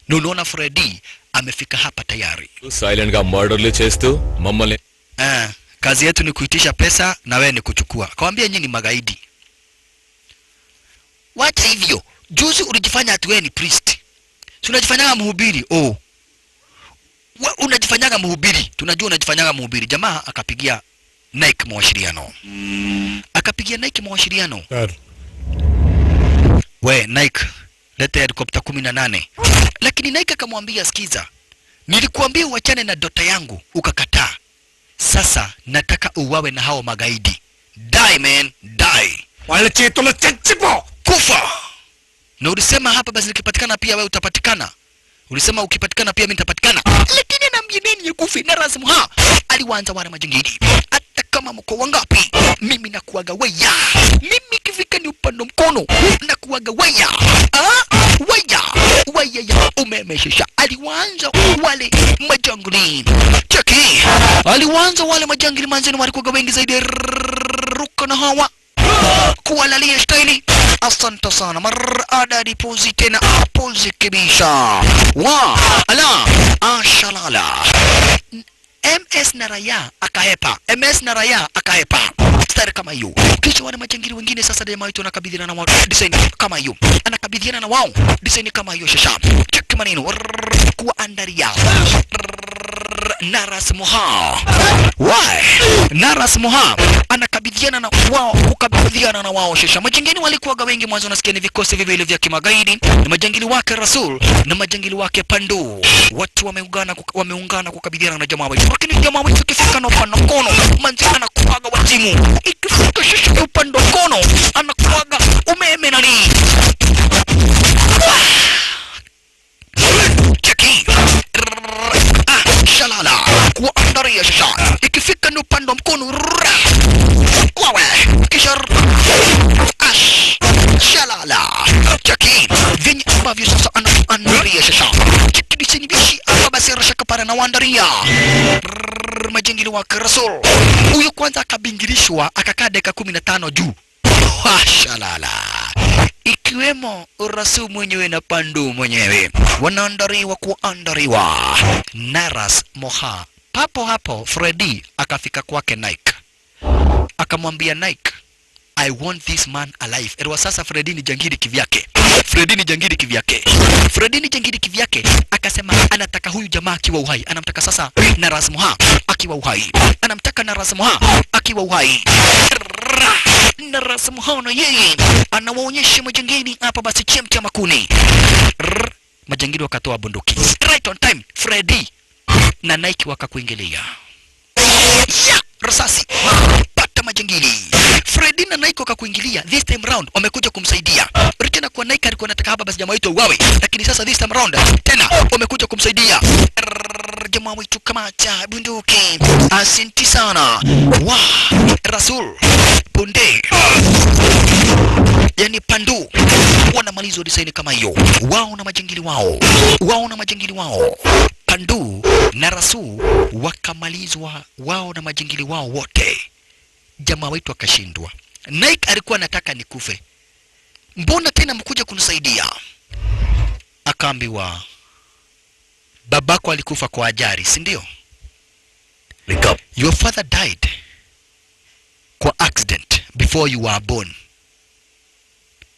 Unaona Freddy amefika hapa tayari. Silent ga murder le chestu mammalni. Kazi yetu ni kuitisha pesa na wewe ni kuchukua. Kawaambia nyinyi ni magaidi. Wacha hivyo. Juzi ulijifanya ati wewe ni priest. Si unajifanyaga mhubiri? Oh. Unajifanyaga mhubiri. Tunajua unajifanyaga mhubiri. Jamaa akapigia Nike mawasiliano. Akapigia Nike mawasiliano. We Nike, leta helicopter 18. Lakini Nike akamwambia sikiza, nilikuambia uachane na dota yangu ukakataa. Sasa nataka uwawe na hao magaidi. Die man, die. Wale cheto chachipo. Kufa. Na ulisema hapa basi nikipatikana pia wewe utapatikana. Ulisema ukipatikana pia mimi nitapatikana. Lakini naambia nini yakufi na Rasmuha aliwaanza wale majangili. Hata kama mko wangapi, mimi nakuaga weya. Mimi kifika ni upande mkono nakuaga weya. Weya. Weya ya umemeshesha. Aliwaanza wale majangili. Cheki. Aliwaanza wale majangili manzeni walikuwa wengi zaidi. Ruka na hawa kuwalalia staili. Asante sana. Marada pozi tena pozi kibisha. Wa ala ashalala. MS Naraya akahepa. MS Naraya akahepa. Stari kama hiyo. Kisha wale majangili wengine sasa jamaa wetu anakabidhiana na wao design kama hiyo. Anakabidhiana na wao design kama hiyo shasha. Check maneno kuandaria. Narasmuha. Why? Narasmuha anakabidhiana na wao, kukabidhiana na wao shesha. Majangili walikuwa wengi mwanzo, nasikia ni vikosi viwili vya kimagaidi, ni majangili wake Rasul na majangili wake Pandu. Watu wameungana kukabidhiana na jamaa wetu. Lakini jamaa wetu ikifika na upande mkono, manzi anakuaga wazimu. Ikifika shesha upande mkono, anakuaga umeme nani. Cheki. Shalala kuandaria shasha. Ikifika ni upande mkono wawe kisha ash shalala. Cheki venye ambavyo sasa anaandaria shasha. Cheki disini bishi hapa basi rashaka para na waandaria majangili wa Rasul. Huyu kwanza akabingirishwa akakaa dakika 15 juu. Shalala. Ikiwemo Rasul mwenyewe na Pandu mwenyewe wanaandariwa kuandariwa. Naras Moha papo hapo Freddy akafika kwake Nike, akamwambia Nike, I want this man alive. Erwa sasa Freddy ni jangili kivyake. Freddy ni jangili kivyake. Freddy ni jangili kivyake. Akasema anataka huyu jamaa akiwa uhai. Anamtaka sasa Narasmuha akiwa uhai. Anamtaka Narasmuha akiwa uhai. Narasmuha na yeye anawaonyesha majangili hapa basi chemcha makuni. Majangili wakatoa bunduki. Right on time, Freddy na Nike wakakuingilia. Ya, risasi. Pata majangili. Freddy na Nike wakakuingilia. This time round wamekuja kumsaidia. Tena kwa Nike alikuwa anataka hapa basi jamaa wetu uwawe, lakini sasa this time round tena wamekuja kumsaidia. Jamaa wetu kamata bunduki. Asante sana. Wa Rasul Punde. Yani Pandu wanamalizwa design kama hiyo. Wao na majangili wao. Wao na majangili wao. Pandu na Rasul wakamalizwa wao na majangili wao wote. Jamaa wetu akashindwa. Nike alikuwa anataka nikufe. Mbona tena mkuja kunisaidia? Akaambiwa babako alikufa kwa ajali, si ndio? Your father died kwa accident before you were born.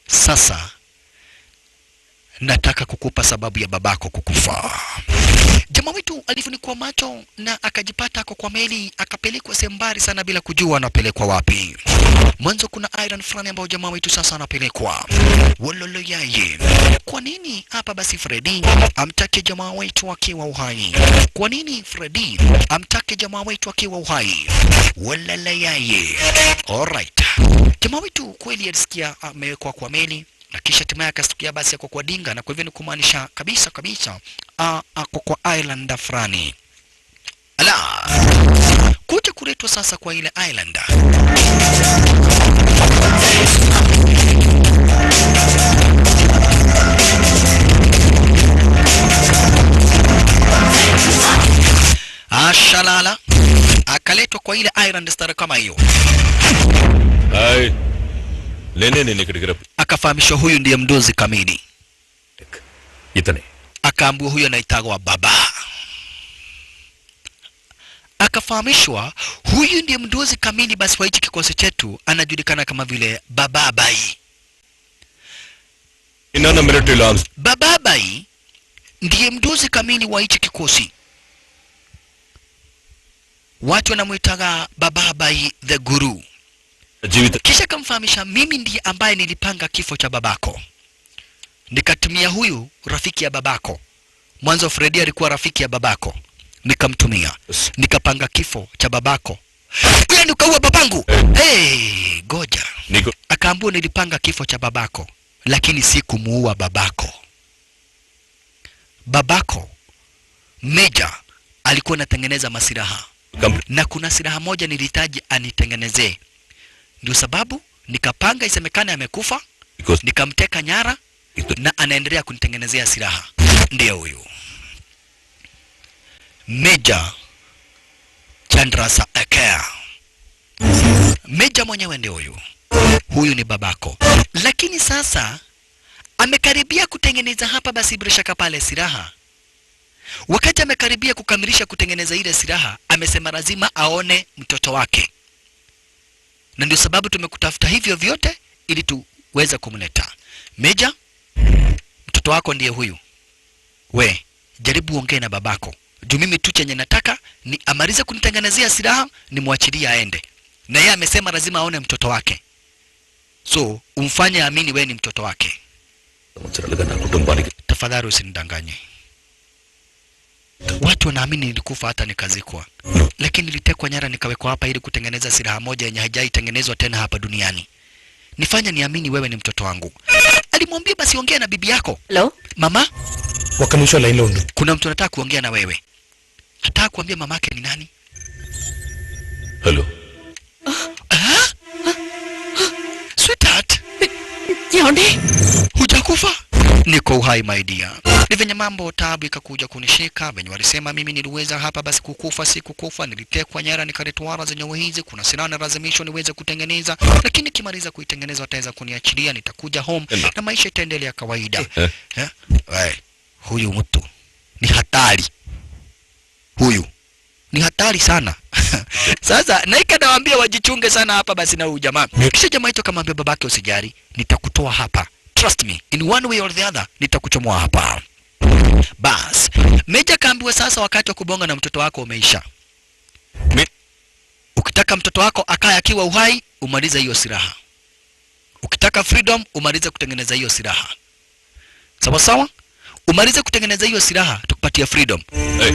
Sasa nataka kukupa sababu ya babako kukufa. Jamaa wetu alifunikwa macho na akajipata ako kwa meli, akapelekwa sehemu mbali sana bila kujua anapelekwa wapi. Mwanzo kuna island fulani ambayo jamaa wetu sasa anapelekwa. Wololo yaye. Kwa nini hapa basi Freddy amtake jamaa wetu akiwa uhai? Kwa nini Freddy amtake jamaa wetu akiwa uhai? Wololo yaye. Alright. Jamaa wetu kweli alisikia amewekwa kwa meli na kisha hatimaye akasikia basi ako kwa dinga, na kwa hivyo ni kumaanisha kabisa kabisa ako kwa island fulani. Ala, kuja kuletwa sasa kwa ile island. Ashalala, akaletwa kwa ile island star kama hiyo. Hai. Nene nene kidigara. Akafahamishwa huyu ndiye mdozi kamili. Itane. Akaambiwa huyu anaitagwa baba. Akafahamishwa huyu ndiye mdozi kamili basi wa hichi kikosi chetu, anajulikana kama vile Baba Bai. Inana military arms. Baba Bai ndiye mdozi kamili wa hichi kikosi. Watu wanamuitaga Baba Bai the Guru. Kisha kamfahamisha mimi ndiye ambaye nilipanga kifo cha babako. Nikatumia huyu rafiki ya babako. Mwanzo Freddy alikuwa rafiki ya babako. Nikamtumia. Nikapanga kifo cha babako. Wewe ndio ukaua babangu. Hey, goja. Akaambiwa nilipanga kifo cha babako, lakini si kumuua babako. Babako Major alikuwa anatengeneza masilaha. Na kuna silaha moja nilihitaji anitengenezee. Ndio sababu nikapanga isemekane amekufa, nikamteka nyara na anaendelea kunitengenezea silaha. Ndiyo huyu Major Chandrasa Akea. Major mwenyewe ndio huyu. Huyu ni babako. Lakini sasa amekaribia kutengeneza hapa basi bila shaka pale silaha. Wakati amekaribia kukamilisha kutengeneza ile silaha, amesema lazima aone mtoto wake. Na ndio sababu tumekutafuta hivyo vyote ili tuweze kumleta. Major, mtoto wako ndiye huyu. We, jaribu ongee na babako. Juu mimi tu chenye nataka ni amalize kunitengenezea silaha, nimwachilie aende. Na yeye amesema lazima aone mtoto wake. So, umfanye amini wewe ni mtoto wake. Tafadhali usinidanganye. Watu wanaamini nilikufa hata nikazikwa. Lakini nilitekwa nyara nikawekwa hapa ili kutengeneza silaha moja yenye haijaitengenezwa tena hapa duniani. Nifanya niamini wewe ni mtoto wangu. Alimwambia basi ongea na bibi yako. Hello? Mama? Wakanisho line londo. Kuna mtu anataka kuongea na wewe. Nataka kuambia mamake ni nani? Hello. Ah? Sweetheart. Yonde. Hujakufa? Niko uhai my dear. Ni venye mambo taabu ikakuja kunishika, venye walisema mimi niliweza hapa basi kukufa, si kukufa, nilitekwa nyara nikaletwa zenye hizi, kuna silaha nalazimishwa niweze kutengeneza, lakini kimaliza kuitengeneza wataweza kuniachilia, nitakuja home na maisha itaendelea kawaida. Eh? We, huyu mtu ni hatari. Huyu ni hatari sana. Sasa Naika nawaambia wajichunge sana hapa basi na huyu jamaa. Kisha jamaa hicho kamwambia babake usijali, nitakutoa hapa. Trust me, in one way or the other, nitakuchomoa hapa. Bas, Meja kaambiwa sasa wakati wa kubonga na mtoto wako umeisha. Ukitaka mtoto wako akae akiwa uhai, umalize hiyo silaha. Ukitaka freedom, umalize kutengeneza hiyo silaha. Sawa sawa? Umalize kutengeneza hiyo silaha, tukupatia freedom. Hey.